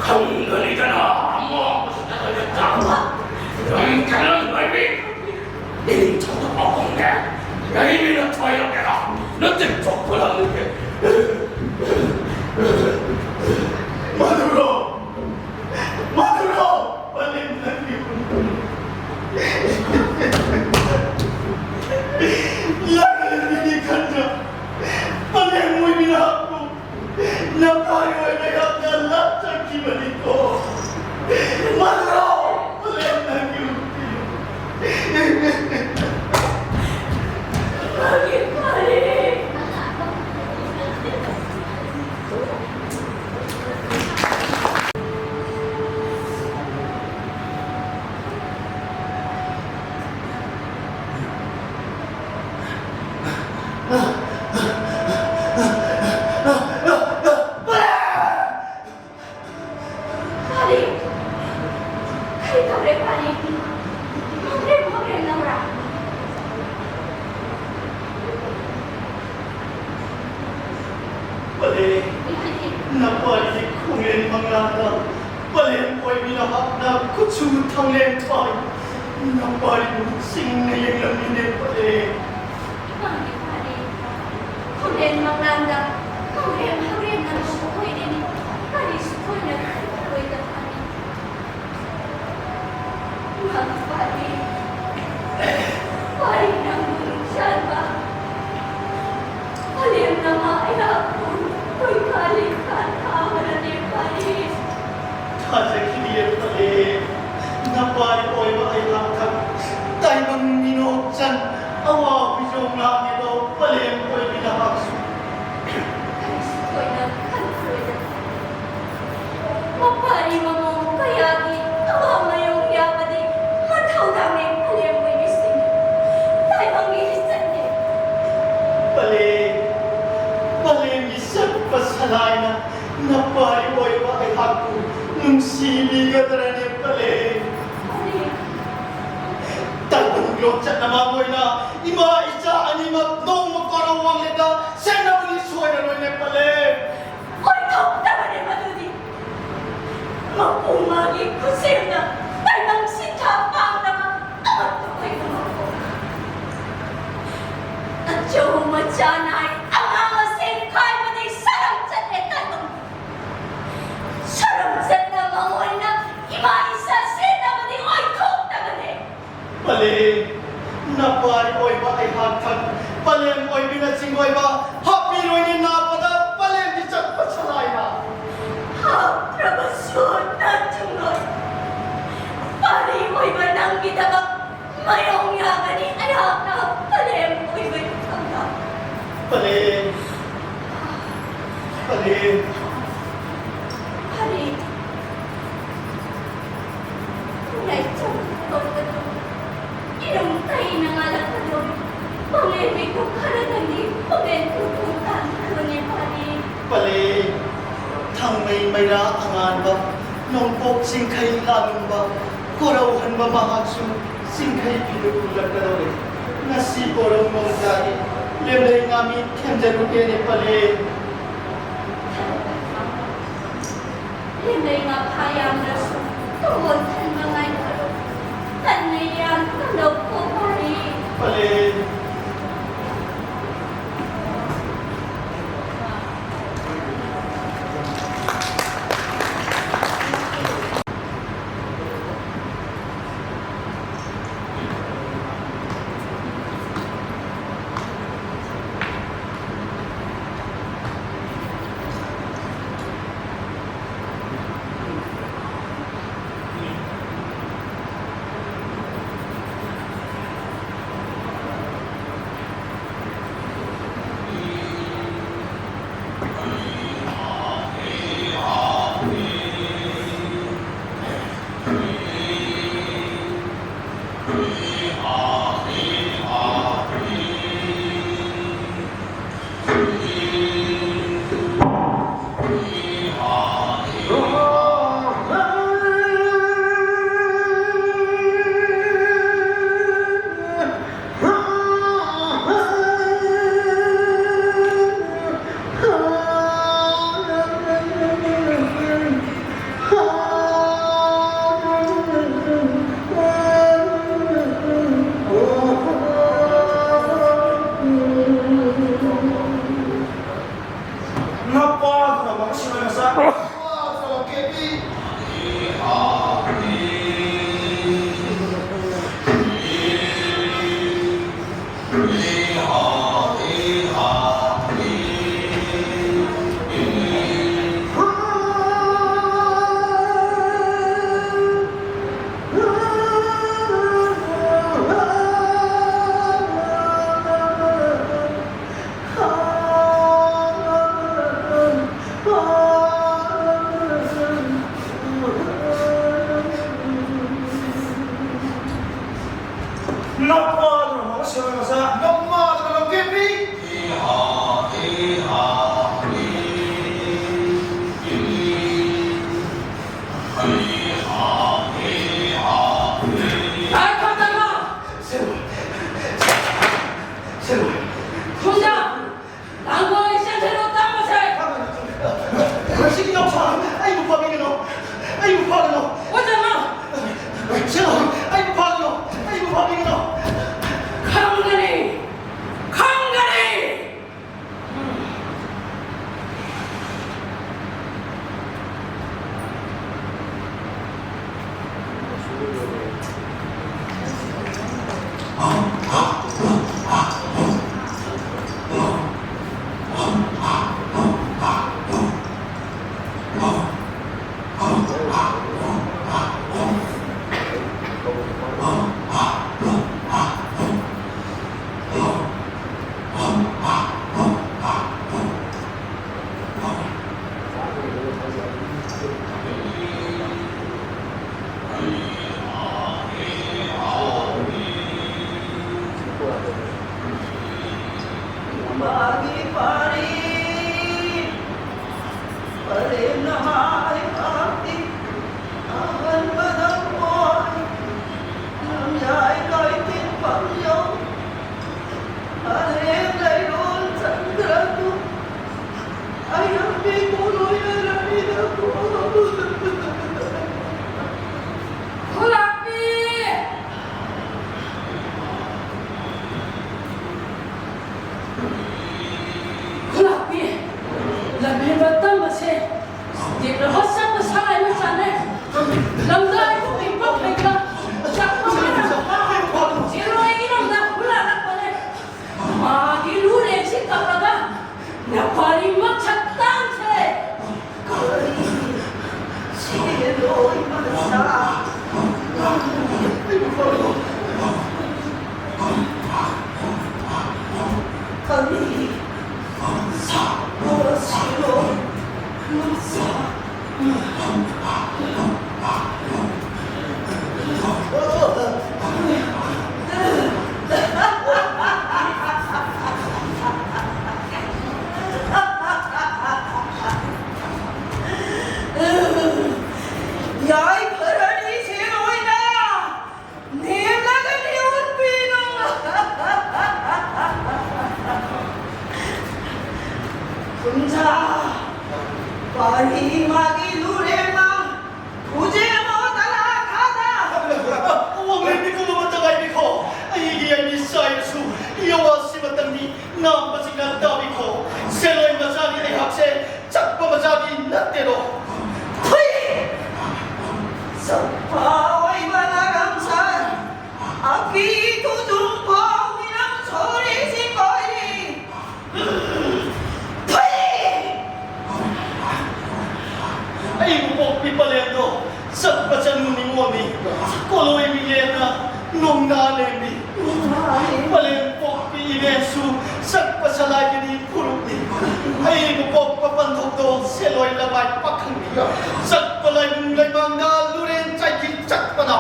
ꯈꯪꯒꯅꯤꯗꯅ꯫ ꯅꯪ ꯀꯔꯝ ꯍꯥꯏꯕꯤ? ꯅꯤꯡꯊꯧꯗ ꯄꯥꯎꯈꯨꯝꯒꯦ꯫ ꯀꯔꯤꯅ ꯊꯣꯏꯔꯒꯦꯔꯥ? ꯅꯆꯤꯟ ꯆꯣꯛꯄ ꯂꯝꯒꯦ꯫ ꯃꯗꯨꯔꯣ? ꯃꯗꯨꯔꯣ? ꯄꯂꯦꯝ ꯅꯪꯒꯤ ꯂꯥꯏꯔꯦꯝꯕꯤꯒꯤ ꯈꯟꯖ ꯄꯂꯦꯝ ꯑꯣꯏꯕꯤ ꯅꯍꯥꯛꯄꯨ ꯅꯄꯥꯏ ꯑꯣꯏꯕ ꯌꯥꯝꯅ ꯂꯥꯞꯆꯈꯤꯕꯅꯤꯀꯣ꯫ ꯃꯗꯨꯔꯣ? ꯄꯂꯦꯝ ꯅꯪꯒꯤ ꯎꯄꯤ꯫ ꯄꯥꯔꯤ! ꯀꯔꯤ ꯇꯧꯔꯦ, ꯄꯥꯔꯤ? ꯃꯪꯂꯦꯝ, ꯃꯪꯂꯦꯝ ꯅꯪꯔꯥ? ꯄꯂꯦꯝ, ꯅꯄꯥꯔꯤꯒꯤ ꯈꯣꯡꯂꯦꯟ ꯃꯪꯂꯥꯟꯗ ꯄꯂꯦꯝ ꯑꯣꯏꯕꯤ ꯅꯍꯥꯛꯅ ꯀꯨꯆꯨ ꯊꯪꯂꯦꯟ ꯄꯥꯏ꯫ ꯅꯄꯥꯔꯤꯕꯨ ꯆꯤꯡꯅ ꯌꯦꯡꯂꯝꯃꯤꯅꯦ, ꯄꯂꯦꯝ꯫ ꯃꯥꯅꯤ, ꯃꯥꯅꯤ꯫ ꯈꯣꯡꯂꯦꯟ ꯃꯪꯂꯥꯟꯗ ꯈꯣꯡꯂꯦꯟ ꯍꯧꯔꯦꯟꯅ ꯅꯣꯡꯃ ꯑꯣꯏꯔꯤꯅꯤ꯫ ꯀꯔꯤꯁꯨ ꯊꯣꯏꯅ ꯈꯜꯂꯔꯣꯏꯗ ꯐꯅꯤ꯫ ꯃꯥꯅꯤ, ꯃꯥꯅꯤ꯫ ꯄꯥꯔꯤ ꯅꯪꯕꯨ ꯅꯨꯡꯁꯤꯕ꯫ ꯈꯣꯡꯂꯦꯟ ꯅꯃꯥ ꯑꯩꯍꯥꯛꯄꯨ ꯀꯣꯏꯈꯥ ꯂꯤꯈꯥ ꯊꯥꯕꯅꯅꯦ ꯄꯥꯔꯤ꯫ ꯊꯥꯖꯈꯤꯗꯦ ꯄꯂꯦꯝ꯫ ꯅꯄꯥꯔꯤ ꯑꯣꯏꯕ ꯑꯩꯍꯥꯛꯇ ꯇꯥꯏꯕꯪ ꯃꯤꯅꯣꯛꯆꯟ ꯑꯋꯥ ꯍꯨꯏꯖꯣꯡ ꯂꯥꯡꯉꯦꯗꯣ ꯄꯂꯦꯝ ꯑꯣꯏꯕꯤ ꯅꯍꯥꯛꯁꯨ꯫ ꯀꯔꯤꯁꯨ ꯊꯣꯏꯅ ꯈꯟꯈꯤꯔꯣꯏꯗ꯫ ꯃꯄꯥꯔꯤ ꯃꯃꯧ ꯀꯌꯥꯒꯤ ꯑꯋꯥ ꯃꯌꯣꯡ ꯌꯥꯕꯗꯤ ꯃꯊꯧꯗꯥꯡꯅꯦ ꯄꯂꯦꯝ ꯑꯣꯏꯕꯤꯁꯤꯡ꯫ ꯇꯥꯏꯕꯪꯒꯤ ꯂꯤꯆꯠꯅꯦ꯫ ꯄꯂꯦꯝ, ꯄꯂꯦꯝꯒꯤ ꯆꯠꯄ ꯁꯂꯥꯏꯅ ꯅꯄꯥꯔꯤ ꯑꯣꯏꯕ ꯑꯩꯍꯥꯛꯄꯨ ꯅꯨꯡꯁꯤꯕꯤꯒꯗ꯭ꯔꯅꯦ ꯄꯂꯦꯝ? ꯇꯥꯏꯕꯪ ꯂꯣꯟꯆꯠꯅ ꯃꯥꯡ ꯑꯣꯏꯅ ꯏꯃꯥ ꯏꯆꯥ ꯑꯅꯤꯃꯛ ꯅꯣꯡꯃ ꯀꯣꯔꯧ ꯋꯥꯡꯂꯦꯟꯗ ꯁꯦꯟꯅꯕꯅꯤ ꯁꯣꯏꯔꯔꯣꯏꯅꯦ ꯄꯂꯦꯝ꯫ ꯑꯣꯏꯊꯣꯛꯇꯕꯅꯦ ꯃꯗꯨꯗꯤ꯫ ꯃꯄꯨ ꯃꯥꯒꯤ ꯈꯨꯠꯁꯦꯝꯅ ꯇꯥꯏꯕꯪ ꯁꯤꯟꯊꯥ ꯄꯥꯡꯅꯕ ꯑꯃꯠꯇ ꯑꯣꯏꯕ ꯃꯄꯨ꯫ ꯑꯆꯧ ꯃꯆꯥ ꯅꯥꯏ ꯑꯉꯥꯡ ꯑꯁꯦꯟ ꯈꯥꯏꯕꯗꯤ ꯁꯔꯝ ꯆꯠꯂꯦ ꯇꯥꯏꯕꯪ꯫ ꯁꯔꯝ ꯆꯠꯅ ꯃꯉꯣꯟꯅ ꯏꯃꯥ ꯏꯆꯥ ꯁꯦꯟꯅꯕꯗꯤ ꯑꯣꯏꯊꯣꯛꯇꯕꯅꯦ꯫ ꯄꯂꯦꯝ, ꯅꯄꯥꯔꯤ ꯑꯣꯏꯕ ꯑꯩꯍꯥꯛ ꯊꯛ, ꯄꯂꯦꯝ ꯑꯣꯏꯕꯤꯅ ꯆꯤꯡꯑꯣꯏꯕ, ꯍꯥꯞꯄꯤꯔꯣꯏꯅꯤ ꯅꯥꯄꯗ ꯄꯂꯦꯝꯒꯤ ꯆꯠꯄ ꯁꯂꯥꯏꯅ꯫ ꯍꯥꯞꯇ꯭ꯔꯕꯁꯨ ꯅꯠꯇ꯭ꯔꯣꯏ꯫ ꯄꯥꯔꯤ ꯑꯣꯏꯕ ꯅꯪꯒꯤꯗꯃꯛ ꯃꯥꯌꯣꯡ ꯌꯥꯒꯅꯤ ꯑꯩꯍꯥꯛꯅ ꯄꯂꯦꯝ ꯑꯣꯏꯕꯒꯤ ꯊꯧꯗꯥꯡ꯫ ꯄꯂꯦꯝ, ꯄꯂꯦꯝ꯫ ꯄꯂꯦꯝ꯫ ꯌꯥꯏꯐꯝ ꯊꯣꯛꯄꯗꯨ ꯏꯔꯨꯝ ꯇꯩꯅ ꯉꯥꯜꯂꯛꯄꯗꯨ ꯄꯥꯎꯂꯦꯝ ꯃꯤꯀꯨꯞ ꯈꯔꯗꯪꯗꯤ ꯄꯨꯛꯅꯤꯡ ꯊꯨꯡ ꯊꯨꯡ ꯇꯥꯟꯈ꯭ꯔꯕꯅꯤ ꯐꯔꯦ꯫ ꯄꯂꯦ, ꯊꯥꯡꯃꯩ ꯃꯩꯔꯥ ꯑꯉꯥꯟꯕ, ꯅꯣꯡꯄꯣꯛ ꯆꯤꯡꯈꯩ ꯂꯥꯂꯨꯝꯕ, ꯀꯣꯔꯧꯍꯟꯕ ꯃꯍꯥꯛꯁꯨ ꯆꯤꯡꯈꯩ ꯐꯤꯗꯨ ꯎꯠꯂꯛꯀꯗꯧꯔꯦ꯫ ꯉꯁꯤ ꯀꯣꯔꯧ ꯅꯣꯡꯖꯥꯒꯤ ꯂꯦꯝꯂꯩ ꯉꯥꯃꯤ ꯊꯦꯝꯖꯔꯨꯒꯦꯅꯦ ꯄꯂꯦ꯫ ꯂꯦꯝꯂꯩ ꯉꯥꯈꯥ ꯌꯥꯝꯅꯁꯨ ꯇꯨꯡꯑꯣꯟ ꯊꯟꯕ ꯉꯥꯏꯈꯔꯣ꯫ ꯇꯟꯅ ꯌꯥꯟ ꯀꯝꯗꯧ ꯐꯣꯡꯕꯥꯔꯤ꯫ ꯄꯂꯦ꯫ ꯅꯃꯥꯗꯨꯅ ꯃꯃꯥ ꯁꯦꯕꯥ ꯃꯆꯥ꯫ ꯅꯃꯥꯗꯨꯅ ꯂꯝꯀꯦꯝꯄꯤ꯫ ꯉꯥꯏꯈꯣ, ꯇꯥꯃꯣ! ꯁꯦꯕꯥ꯫ ꯁꯦꯕꯥ꯫ ꯊꯨꯡꯖ! ꯂꯥꯡꯒꯣꯜ ꯏꯆꯟꯁꯤꯡꯕꯨ ꯇꯝꯕꯁꯦ! ꯃꯁꯤꯒꯤ ꯌꯥꯎꯁꯪ ꯑꯩꯕꯨ ꯐꯥꯕꯤꯒꯅꯨ! ꯑꯩꯕꯨ ꯐꯥꯒꯅꯨ! ꯑꯣꯖꯥ! ꯁꯦꯕꯥ, ꯑꯩꯕꯨ ꯐꯥꯒꯅꯨ! ꯑꯩꯕꯨ ꯐꯥꯕꯤꯒꯅꯨ! ꯈꯪꯒꯅꯤ! ꯈꯪꯒꯅꯤ! ꯅꯃꯥꯒꯤ ꯄꯥꯔꯤ ꯄꯔꯦꯝ ꯅꯃꯥ ꯂꯩꯕꯥꯛꯀꯤ ꯑꯍꯥꯟꯕꯗ ꯄꯣꯛꯏ꯫ ꯂꯝꯌꯥꯏ ꯀꯩꯊꯦꯜ ꯄꯥꯝꯖꯧ ꯑꯔꯦꯝ ꯂꯩꯔꯣꯜ ꯆꯪꯗ꯭ꯔꯗꯨ ꯑꯌꯥꯝꯕꯤ ꯀꯣꯂꯣꯏ ꯑꯔꯥꯏꯗꯀꯣ꯫ ꯈꯨꯂꯥꯛꯄꯤ! ꯈꯨꯂꯥꯛꯄꯤ! ꯂꯝꯍꯦꯟꯕ ꯇꯝꯕꯁꯦ ꯇꯦꯛꯅ ꯍꯣꯠ ꯆꯠꯄ ꯁꯥ ꯍꯥꯏꯅ ꯆꯥꯅꯩ꯫ ꯂꯝꯗꯥꯏꯕꯨ ꯄꯤꯛꯄ ꯐꯩꯒ ꯆꯥꯛꯄ ꯃꯅꯥ ꯆꯤꯔꯣꯏꯒꯤ ꯂꯝꯗ ꯍꯨꯔꯥꯜꯂꯛꯄꯅꯦ꯫ ꯃꯥꯒꯤ ꯂꯨꯔꯦꯟꯁꯤ ꯀꯞꯂꯒ ꯅꯄꯥꯔꯤ ꯃꯊꯛ ꯇꯥꯡꯈ꯭ꯔꯦ꯫ ꯀꯔꯤ ꯁꯦꯜꯂꯣꯏ ꯃꯆꯥ? ꯀꯔꯤ ꯁꯥꯄꯣ ꯁꯦꯜꯂꯣꯏ ꯃꯆꯥ? ꯁꯛꯐꯥ ꯑꯣꯏꯕ ꯅꯥꯒꯥꯝꯁꯥꯏ, ꯑꯀꯤ ꯊꯨꯖꯨꯡ ꯐꯥꯎ ꯃꯤꯅꯝ ꯁꯣꯔꯤ ꯁꯤꯄꯥꯏ꯫ ꯐꯩ! ꯑꯩꯕꯨ ꯄꯣꯛꯄꯤ ꯄꯂꯦꯝꯗꯣ ꯆꯠꯄ ꯆꯅꯨ ꯅꯤꯉꯣꯜꯅꯤ꯫ ꯀꯣꯂꯣꯏ ꯃꯤꯂꯦꯟꯅ ꯅꯣꯡꯅꯥ ꯂꯦꯝꯕꯤ꯫ ꯄꯂꯦꯝ ꯄꯣꯛꯄꯤ ꯏꯕꯦꯟꯁꯨ ꯆꯠꯄ ꯁꯂꯥꯏꯒꯤꯗꯤ ꯐꯨꯔꯨꯞꯅꯤ꯫ ꯑꯩꯕꯨ ꯄꯣꯛꯄ ꯄꯟꯊꯧꯗꯣ ꯁꯦꯂꯣꯏ ꯂꯃꯥꯏ ꯄꯥꯈꯪꯅꯤ꯫ ꯆꯠꯄ ꯂꯥꯏꯕꯨꯡ ꯂꯩꯃꯥꯡꯗ ꯂꯨꯔꯦꯟ ꯆꯥꯏꯈꯤ ꯆꯠꯄꯅ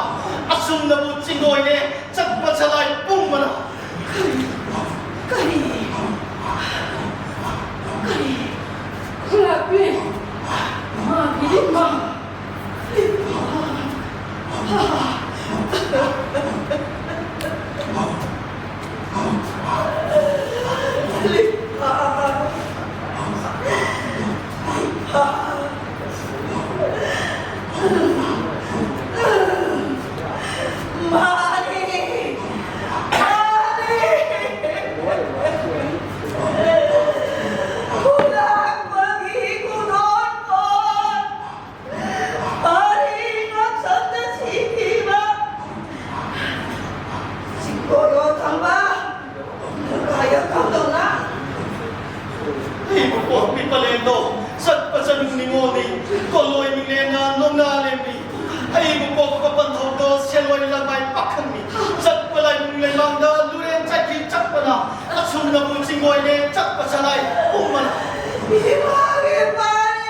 ꯑꯁꯨꯝꯅꯕꯨ ꯆꯤꯡꯉꯣꯏꯅꯦ ꯆꯠꯄ ꯁꯂꯥꯏ ꯄꯨꯝꯕꯅ꯫ ꯀꯔꯤ? ꯀꯔꯤ? ꯀꯔꯤ? ꯈꯨꯂꯥꯛꯄꯤ! ꯃꯥꯒꯤꯗꯤ ꯃꯥ! ꯑꯩꯕꯨ ꯄꯣꯛꯄꯤ ꯄꯂꯦꯝꯗꯣ ꯆꯠꯄ ꯆꯅꯨ ꯅꯤꯉꯣꯜꯅꯤ꯫ ꯀꯣꯂꯣꯏ ꯃꯤꯂꯦꯟꯅ ꯅꯣꯡꯅꯥ ꯂꯦꯝꯕꯤ꯫ ꯑꯩꯕꯨ ꯄꯣꯛꯄ ꯄꯟꯊꯧꯗꯣ ꯁꯦꯂꯣꯏ ꯂꯃꯥꯏ ꯄꯥꯈꯪꯅꯤ꯫ ꯆꯠꯄ ꯂꯥꯏꯕꯨꯡ ꯂꯩꯃꯥꯡꯗ ꯂꯨꯔꯦꯟ ꯆꯥꯏꯈꯤ ꯆꯠꯄꯅ ꯑꯁꯨꯝꯅꯕꯨ ꯆꯤꯡꯉꯣꯏꯅꯦ ꯆꯠꯄ ꯁꯂꯥꯏ ꯄꯨꯝꯕꯅ꯫ ꯏꯃꯥꯒꯤ ꯄꯥꯔꯤ!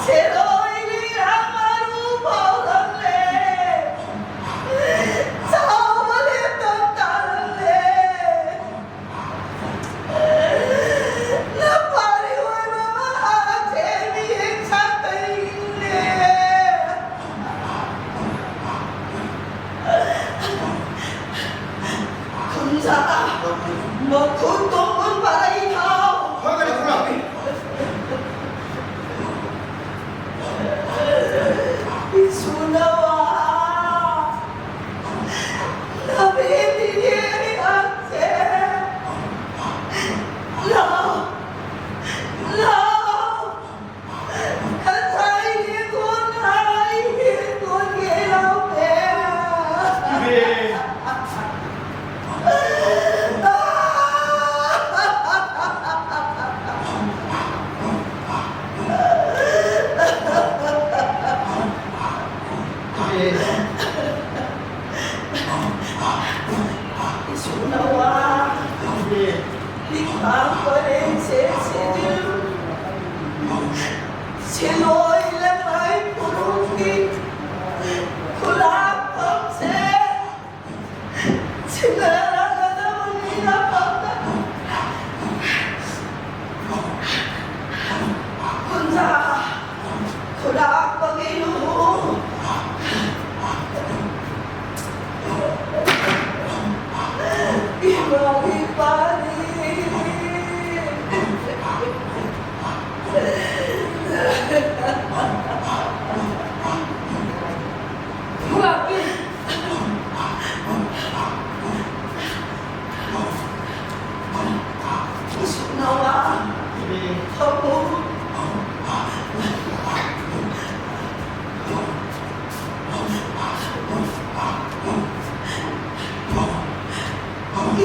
ꯁꯦꯂꯣꯏ ꯂꯤꯔꯥ ꯃꯔꯨ ꯐꯥꯎꯔꯝꯂꯦ꯫ ꯆꯥꯎꯕ ꯂꯦꯞꯇ ꯇꯥꯔꯝꯂꯦ꯫ ꯅꯄꯥꯔꯤ ꯑꯣꯏꯕ ꯃꯍꯥꯛꯁꯦ ꯃꯤꯠꯌꯦꯡ ꯁꯥꯠꯄ ꯏꯅꯦ꯫ ꯄꯔꯦꯡꯁꯦ ꯁꯤꯖꯤꯜꯂꯨ꯫ ꯁꯤꯂꯣꯏ ꯂꯃꯥꯏ ꯄꯨꯔꯨꯝꯒꯤ ꯈꯨꯂꯥꯛꯐꯝꯁꯦ ꯁꯤꯟꯅꯔꯒꯗꯕꯅꯤ ꯅꯐꯝꯗ꯫ ꯀꯨꯟꯖꯥ ꯈꯨꯂꯥꯛꯄꯒꯤ ꯂꯨꯍꯣꯡ꯫ ꯏꯃꯥ ꯏꯄꯥꯅꯤ꯫ ꯏꯁꯨ ꯅꯋꯥ ꯐꯃꯨꯡ꯫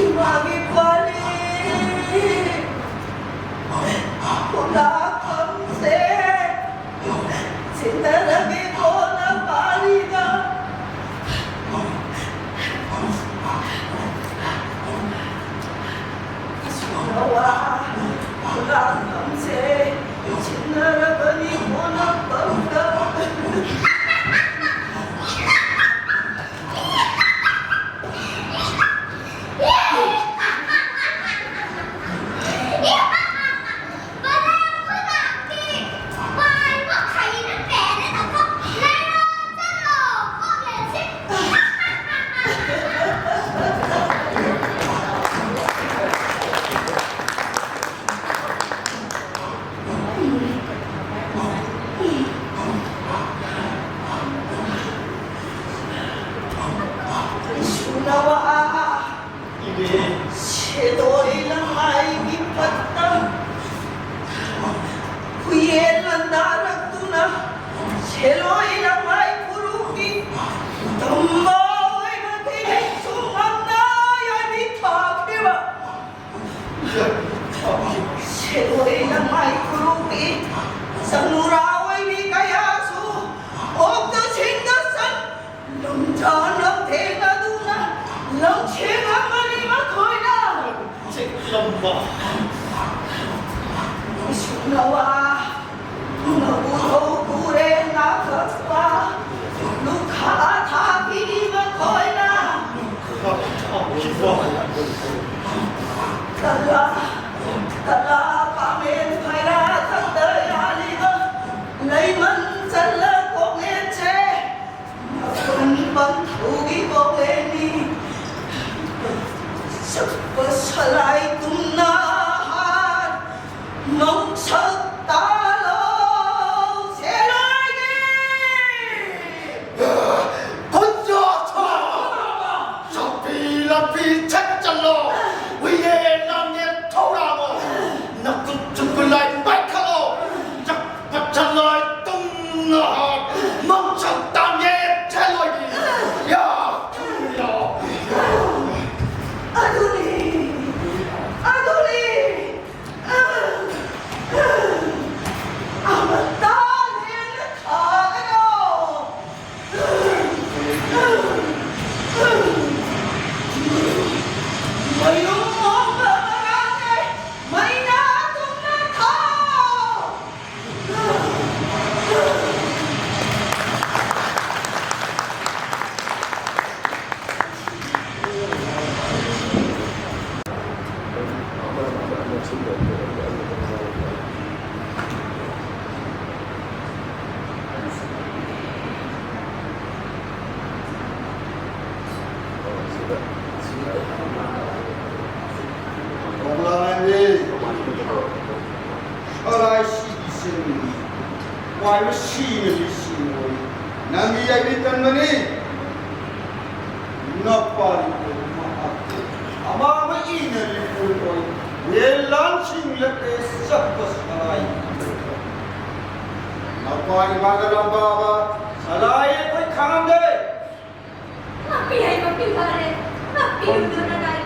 ꯏꯃꯥꯒꯤ ꯄꯥꯂꯤ ꯈꯨꯂꯥꯛꯐꯝꯁꯦ ꯁꯤꯟꯅꯔꯒꯦꯀꯣ ꯅꯄꯥꯂꯤꯗ꯫ ꯏꯁꯨ ꯅꯋꯥ ꯈꯨꯂꯥꯛꯐꯝꯁꯦ ꯁꯤꯟꯅꯔꯕꯅꯤꯀꯣ ꯅꯄꯥꯂꯤꯗ꯫ ꯏꯁꯨ ꯅꯋꯥ ꯁꯦꯂꯣꯏ ꯂꯃꯥꯏꯒꯤ ꯄꯠꯇ ꯈꯨꯌꯦꯟ ꯂꯟꯗꯥꯔꯛꯇꯨꯅ ꯁꯦꯂꯣꯏ ꯂꯃꯥꯏ ꯐꯨꯔꯨꯞꯀꯤ ꯇꯝꯕ ꯑꯣꯏꯕ ꯊꯤꯅꯩꯁꯨ ꯉꯝꯅ ꯌꯥꯏꯕꯤ ꯐꯥꯈꯤꯕ ꯁꯦꯂꯣꯏ ꯂꯃꯥꯏ ꯐꯨꯔꯨꯞꯀꯤ ꯆꯪꯅꯨꯔꯥ ꯑꯣꯏꯕꯤ ꯀꯌꯥꯁꯨ ꯑꯣꯛꯇ ꯁꯤꯡꯗ ꯁꯟ ꯂꯨꯝꯖꯥ ꯂꯝꯊꯦꯡꯅꯗꯨꯅ ꯂꯝꯁꯦꯡ ꯑꯃꯅꯤ ꯃꯈꯣꯏꯅ꯫ ꯆꯤꯛꯂꯝꯕ ꯀꯣꯝꯂꯥꯃꯥꯏꯕꯤ, ꯁꯂꯥꯏ ꯁꯤꯒꯤ ꯁꯤꯟꯃꯤ, ꯋꯥꯏꯕ ꯁꯤꯅ ꯂꯤꯁꯤꯡ ꯑꯣꯏ, ꯅꯪꯒꯤ ꯌꯥꯏꯕꯤ ꯀꯟꯕꯅꯤ꯫ ꯅꯄꯥꯔꯤ ꯃꯍꯥꯛꯇꯤ ꯑꯃꯥꯡꯕ ꯏꯅ ꯂꯤꯄꯨꯜ ꯑꯣꯏ, ꯌꯦꯟ ꯂꯥꯟꯁꯤꯡ ꯂꯛꯂꯦ ꯆꯠꯄ ꯁꯂꯥꯏ꯫ ꯅꯄꯥꯔꯤ ꯃꯥꯒ ꯂꯝꯕꯥꯕ ꯁꯂꯥꯏ ꯑꯩꯈꯣꯏ ꯈꯪꯉꯝꯗꯦ꯫ ꯉꯥꯛꯄꯤ ꯍꯥꯏꯕ ꯄꯤꯕꯥꯔꯦ, ꯉꯥꯛꯄꯤꯌꯨꯗꯅ ꯅꯥꯏ꯫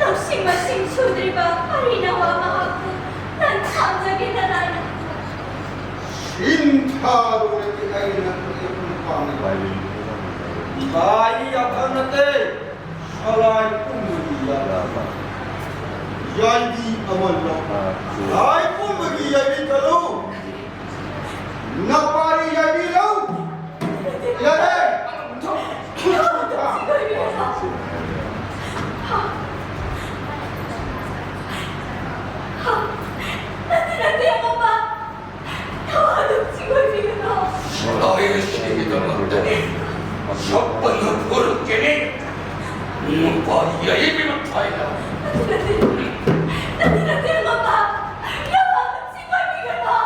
ꯂꯧꯁꯤꯡ ꯃꯁꯤꯡ ꯁꯨꯗ꯭ꯔꯤꯕ ꯀꯔꯤꯅ ꯋꯥ ꯃꯍꯥꯛꯄꯨ ꯅꯪ ꯊꯥꯡꯖꯒꯦꯅ ꯅꯥꯏꯅ꯫ ꯁꯤꯟ ꯊꯥꯔꯨꯔꯗꯤ ꯑꯩꯅ ꯅꯪꯕꯨ ꯄꯥꯝꯃꯤ꯫ ꯏꯕꯥꯏ ꯌꯥꯊꯪ ꯅꯠꯇꯦ, ꯁꯂꯥꯏ ꯄꯨꯝꯕꯒꯤ ꯌꯥꯏ-, ꯌꯥꯏꯕꯤ ꯑꯃ ꯂꯧ꯫ ꯁꯂꯥꯏ ꯄꯨꯝꯕꯒꯤ ꯌꯥꯏꯕꯤ ꯀꯜꯂꯨ꯫ ꯅꯄꯥꯔꯤ ꯌꯥꯏꯕꯤ ꯂꯧ꯫ ꯌꯥꯔꯦ! ꯅꯠꯇꯦ, ꯅꯠꯇꯦ, ꯑꯃꯝꯕ꯫ ꯊꯋꯥꯗꯨ ꯆꯤꯡꯑꯣꯏꯕꯤꯒꯅꯨ꯫ ꯁꯂꯥꯏ ꯑꯁꯤꯒꯤꯗꯃꯛꯇꯗꯤ ꯁꯛꯄꯅ ꯐꯨꯔꯛꯀꯅꯤ꯫ ꯅꯨꯄꯥ ꯌꯥꯏꯕꯤ ꯃꯊꯥꯏꯅ꯫ ꯅꯠꯇꯦ, ꯅꯠꯇꯦ꯫ ꯅꯠꯇꯦ, ꯅꯠꯇꯦ, ꯑꯃꯝꯕ꯫ ꯊꯋꯥꯗꯨ ꯆꯤꯡꯑꯣꯏꯕꯤꯒꯅꯨ꯫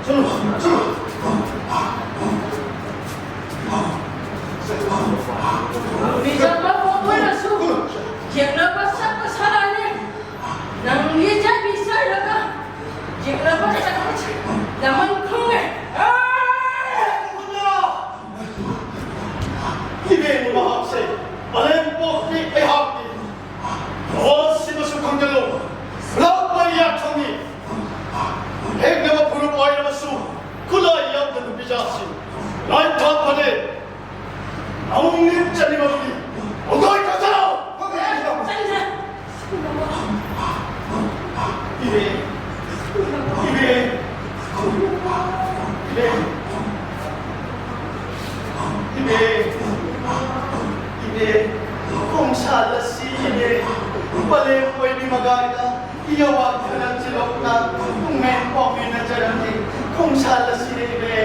ꯆꯠꯂꯣ, ꯆꯠꯂꯣ꯫ ꯃꯤꯆꯪꯕ ꯄꯣꯛꯄꯅꯁꯨ ꯌꯦꯡꯅꯕ ꯆꯠꯄ ꯁꯥꯔꯥꯅꯤ꯫ ꯅꯪꯒꯤ ꯆꯠꯃꯤ ꯆꯥꯏꯔꯒ ꯌꯦꯡꯅꯕ ꯆꯠꯄꯁꯦ ꯂꯃꯟ ꯈꯨꯝꯃꯦ꯫ ꯏꯕꯦꯟ ꯃꯍꯥꯛꯁꯦ ꯃꯥꯂꯦꯝ ꯄꯣꯛꯄꯤ ꯑꯩꯍꯥꯛꯀꯤ ꯂꯣꯟꯁꯤꯃꯁꯨ ꯈꯪꯖꯤꯜꯂꯨ꯫ ꯂꯥꯛꯄ ꯌꯥꯊꯪꯅꯤ꯫ ꯍꯦꯛꯅꯕ ꯐꯨꯔꯨꯞ ꯑꯣꯏꯔꯕꯁꯨ ꯈꯨꯠꯂꯥꯏ ꯌꯥꯎꯗ ꯅꯨꯄꯤꯖꯥꯠꯁꯤ ꯂꯥꯏ ꯊꯥ ꯐꯅꯦ꯫ ꯑꯃꯨꯛ ꯆꯠꯂꯤꯕꯗꯨꯗꯤ ꯃꯈꯣꯏ ꯈꯛꯇꯔꯣ? ꯏꯕꯦ, ꯏꯕꯦ, ꯏꯕꯦ, ꯏꯕꯦ, ꯏꯕꯦ, ꯈꯣꯡꯁꯥꯜ ꯑꯁꯤ ꯏꯕꯦ, ꯄꯂꯦꯝ ꯑꯣꯏꯕꯤ ꯃꯒꯥꯏꯗ ꯏꯌꯥ ꯋꯥ ꯈꯔ ꯆꯤꯜꯂꯛꯅ ꯄꯨꯡꯃꯦꯟ ꯄꯥꯎꯃꯤꯟꯅꯖꯔꯝꯃꯤ꯫ ꯈꯣꯡꯁꯥꯜ ꯑꯁꯤꯅ ꯏꯕꯦ꯫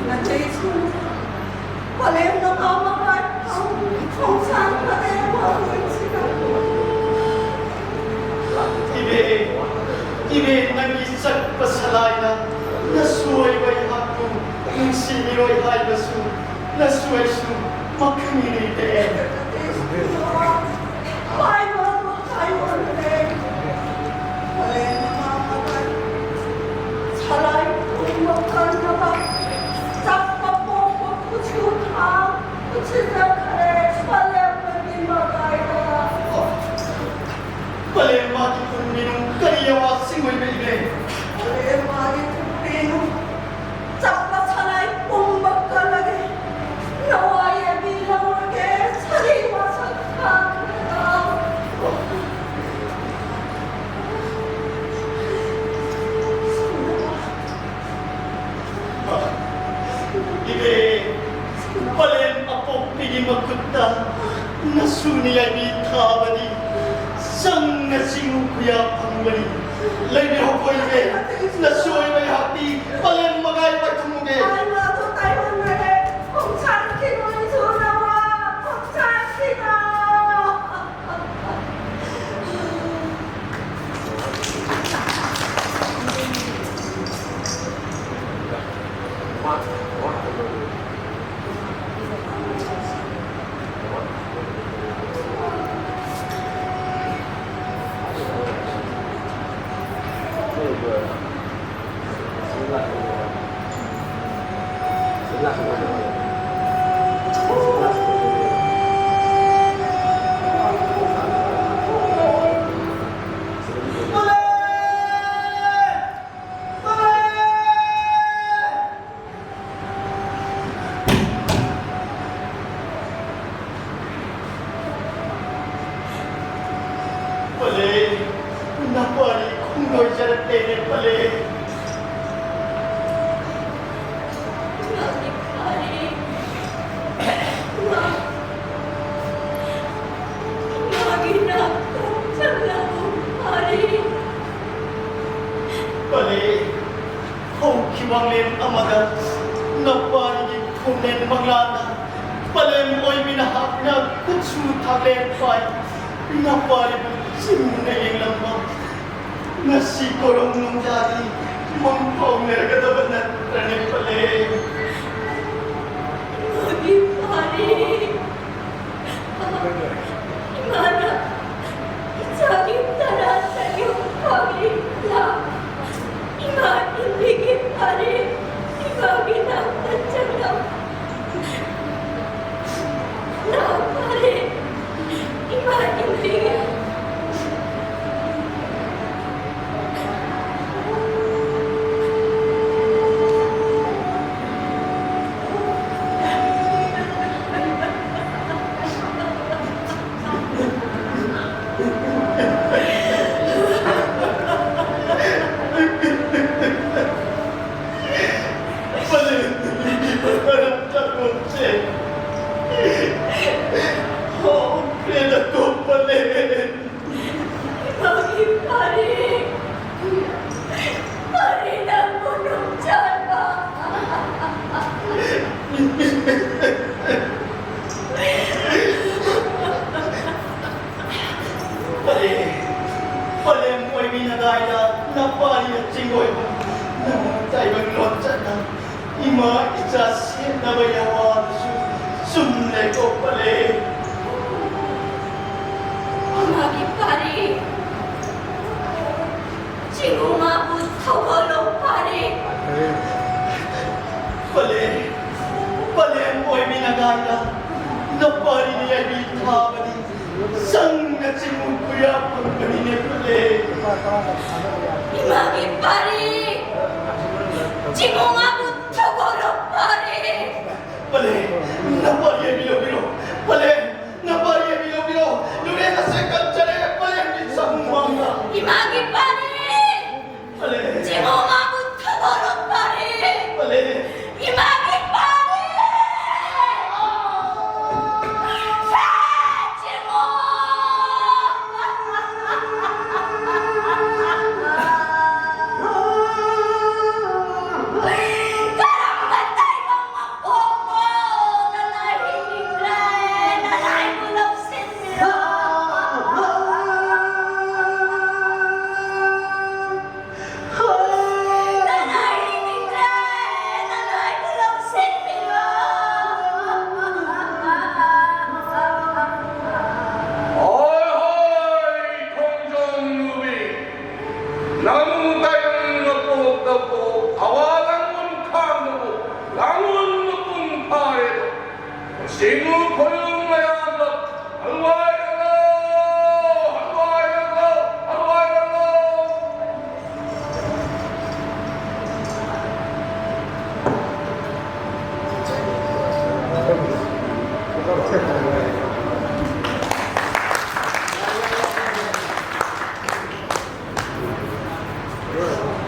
ꯅꯆꯩꯁꯨ ꯄꯂꯦꯝꯅ ꯃꯥ ꯃꯒꯥꯏ ꯈꯣꯡꯁꯥꯜ ꯄꯂꯦꯝ ꯄꯥꯎꯃꯤꯟꯁꯤꯅ꯫ ꯏꯕꯦ, ꯏꯕꯦ, ꯅꯪꯒꯤ ꯆꯠꯄ ꯁꯂꯥꯏꯅ ꯅꯁꯣꯏꯕ ꯑꯩꯍꯥꯛꯄꯨ ꯅꯨꯡꯁꯤꯕꯤꯔꯣꯏ ꯍꯥꯏꯕꯁꯨ ꯅꯁꯣꯏꯁꯨ ꯃꯈꯪ ꯏꯔꯤꯇꯦ꯫ ꯄꯂꯦꯝ ꯃꯥꯒꯤ ꯄꯨꯛꯅꯤꯡ ꯀꯔꯤ ꯑꯋꯥ ꯁꯤꯡꯑꯣꯏꯕ ꯏꯕꯦ? ꯄꯂꯦꯝ ꯃꯥꯒꯤ ꯄꯨꯛꯅꯤꯡ ꯆꯞꯄ ꯁꯂꯥꯏ ꯄꯨꯝꯕ ꯀꯜꯂꯒꯦ꯫ ꯅꯋꯥ ꯌꯦꯡꯕꯤ ꯂꯧꯔꯒꯦ, ꯁꯥꯔꯤ ꯃꯁꯛ ꯈꯪꯗꯅ꯫ ꯏꯕꯦ, ꯄꯂꯦꯝ ꯑꯄꯣꯛꯄꯤꯒꯤ ꯃꯈꯨꯠꯇ ꯅꯁꯨꯅ ꯌꯥꯏꯕꯤ ꯊꯥꯕꯗꯤ ꯆꯪꯅ ꯆꯤꯡꯉꯨ ꯈꯨꯌꯥ ꯐꯪꯕꯅꯤ꯫ ꯂꯩꯕꯤꯍꯧꯀꯣ ꯏꯕꯦ, ꯅꯁꯣꯏꯕ ꯑꯩꯍꯥꯛꯇꯤ ꯄꯂꯦꯝ ꯃꯒꯥꯏ ꯄꯥꯏꯊꯨꯡꯉꯨꯒꯦ꯫ ꯍꯥꯏꯕ ꯑꯗꯨ ꯇꯥꯏꯑꯣꯟꯅꯔꯦ꯫ ꯈꯣꯡꯁꯥꯟꯈꯤꯅꯨ ꯏꯁꯨ ꯅꯋꯥ, ꯈꯣꯡꯁꯥꯟꯈꯤꯅꯨ꯫ ꯄꯂꯦ, ꯅꯄꯥꯔꯤ ꯈꯣꯡꯂꯣꯏꯖꯔꯛꯂꯦꯅꯦ, ꯄꯂꯦ꯫ ꯄꯂꯦ, ꯍꯧꯈꯤꯕ ꯋꯥꯡꯂꯦꯟ ꯑꯃꯗ ꯅꯄꯥꯔꯤꯒꯤ ꯈꯣꯡꯂꯦꯟ ꯃꯪꯂꯥꯟꯗ ꯄꯂꯦꯝ ꯑꯣꯏꯃꯤꯅ ꯍꯥꯞꯅ ꯈꯨꯠꯁꯨ ꯊꯥꯛꯂꯦꯟ ꯄꯥꯏ ꯅꯄꯥꯔꯤꯕꯨ ꯆꯤꯡꯅ ꯌꯦꯡꯂꯝꯕ ꯉꯁꯤ ꯀꯣꯔꯣꯝ ꯅꯨꯡꯖꯥꯗꯤ ꯃꯪ ꯐꯥꯎꯅꯔꯒꯗꯕ ꯅꯠꯇ꯭ꯔꯅꯦ, ꯄꯂꯦ? ꯏꯃꯥꯒꯤ ꯄꯥꯔꯤ꯫ ꯏꯃꯥꯅ ꯏꯆꯥꯒꯤ ꯇꯔꯥ ꯇꯔꯦꯠ ꯐꯥꯎꯒꯤ ꯂꯥꯛ ꯏꯃꯥ ꯏꯟꯕꯤꯒꯤ ꯄꯥꯔꯤ꯫ ꯏꯃꯥꯒꯤ ꯅꯥꯛꯇ ꯆꯪꯂꯝ ꯄꯂꯦꯝ, ꯄꯂꯦꯝ ꯑꯣꯏꯃꯤꯟꯅꯗꯥꯏꯗ ꯅꯄꯥꯔꯤꯅ ꯆꯤꯡꯒꯣꯏꯕ ꯅꯃꯨ ꯇꯥꯏꯕꯪ ꯂꯣꯟꯆꯠꯅ ꯏꯃꯥ ꯏꯆꯥ ꯁꯦꯠꯅꯕ ꯌꯥꯋꯥꯗꯨꯁꯨ ꯆꯨꯝꯅ ꯀꯣꯛꯄꯂꯦ꯫ ꯏꯃꯥꯒꯤ ꯄꯥꯔꯤ, ꯆꯤꯡꯒꯨ ꯃꯥꯕꯨ ꯊꯧꯒꯠꯂꯣ ꯄꯥꯔꯤ꯫ ꯄꯂꯦ, ꯄꯥꯔꯤꯅꯤ ꯌꯥꯏꯕꯤ ꯊꯥꯕꯅꯤ, ꯁꯪꯅ ꯆꯤꯡꯉꯨ ꯈꯨꯌꯥ ꯐꯪꯕꯅꯤꯅꯦ ꯄꯨꯜꯂꯦ꯫ ꯏꯃꯥꯒꯤ ꯄꯥꯔꯤ! ꯆꯤꯡꯉꯨ ꯉꯥꯕꯨ ꯊꯧꯒꯧꯔꯣ ꯄꯥꯔꯤ! ꯄꯨꯜꯂꯦ, ꯅꯄꯥꯔꯤ ꯌꯥꯏꯕꯤ ꯂꯧꯕꯤꯔꯣ꯫ ꯄꯨꯜꯂꯦ, ꯅꯄꯥꯔꯤ ꯌꯥꯏꯕꯤ ꯂꯧꯕꯤꯔꯣ꯫ ꯂꯨꯔꯦ ꯅꯁꯦ ꯀꯟꯖꯔꯦ, ꯄꯨꯜꯂꯦ ꯃꯤꯠꯁꯪ ꯃꯥꯡꯗ꯫ ꯏꯃꯥꯒꯤ ꯄꯥꯔꯤ! ꯄꯨꯜꯂꯦ꯫ ꯆꯤꯡꯉꯨ ꯉꯥꯕꯨ ꯊꯧꯒꯧꯔꯣ ꯄꯥꯔꯤ! ꯄꯨꯜꯂꯦ꯫ ꯏꯃꯥꯒꯤ ꯄꯥꯔꯤ! ꯍꯦ, ꯆꯤꯡꯉꯨ! ꯀꯔꯝꯕ ꯇꯥꯏꯕꯪ ꯃꯄꯣꯛꯅꯣ? ꯅꯅꯥꯏ ꯍꯤꯡꯅꯤꯡꯗ꯭ꯔꯦ, ꯅꯅꯥꯏꯕꯨ ꯂꯧꯁꯤꯟꯕꯤꯔꯣ꯫ ꯅꯅꯥꯏ ꯍꯤꯡꯅꯤꯡꯗ꯭ꯔꯦ, ꯅꯅꯥꯏꯕꯨ ꯂꯧꯁꯤꯟꯕꯤꯔꯣ꯫ ꯍꯣꯏ, ꯍꯣꯏ, ꯈꯣꯡꯖꯣꯝ ꯅꯨꯕꯤ, ꯅꯪ ꯇꯥꯏꯕꯪ ꯃꯄꯣꯛꯇ ꯄꯣꯛ, ꯊꯋꯥ ꯂꯥꯡꯕꯟ ꯈꯥꯡꯗꯕꯨ, ꯂꯥꯡꯕꯟ ꯃꯄꯨꯡ ꯐꯥꯔꯦꯗꯣ꯫ ꯁꯤꯕꯨ ꯈꯣꯏꯔꯨꯝ ꯃꯌꯥꯝꯗꯣ, ꯍꯜꯋꯥꯏꯔꯒ, ꯍꯜꯋꯥꯏꯔꯒ, ꯍꯜꯋꯥꯏꯔꯒ꯫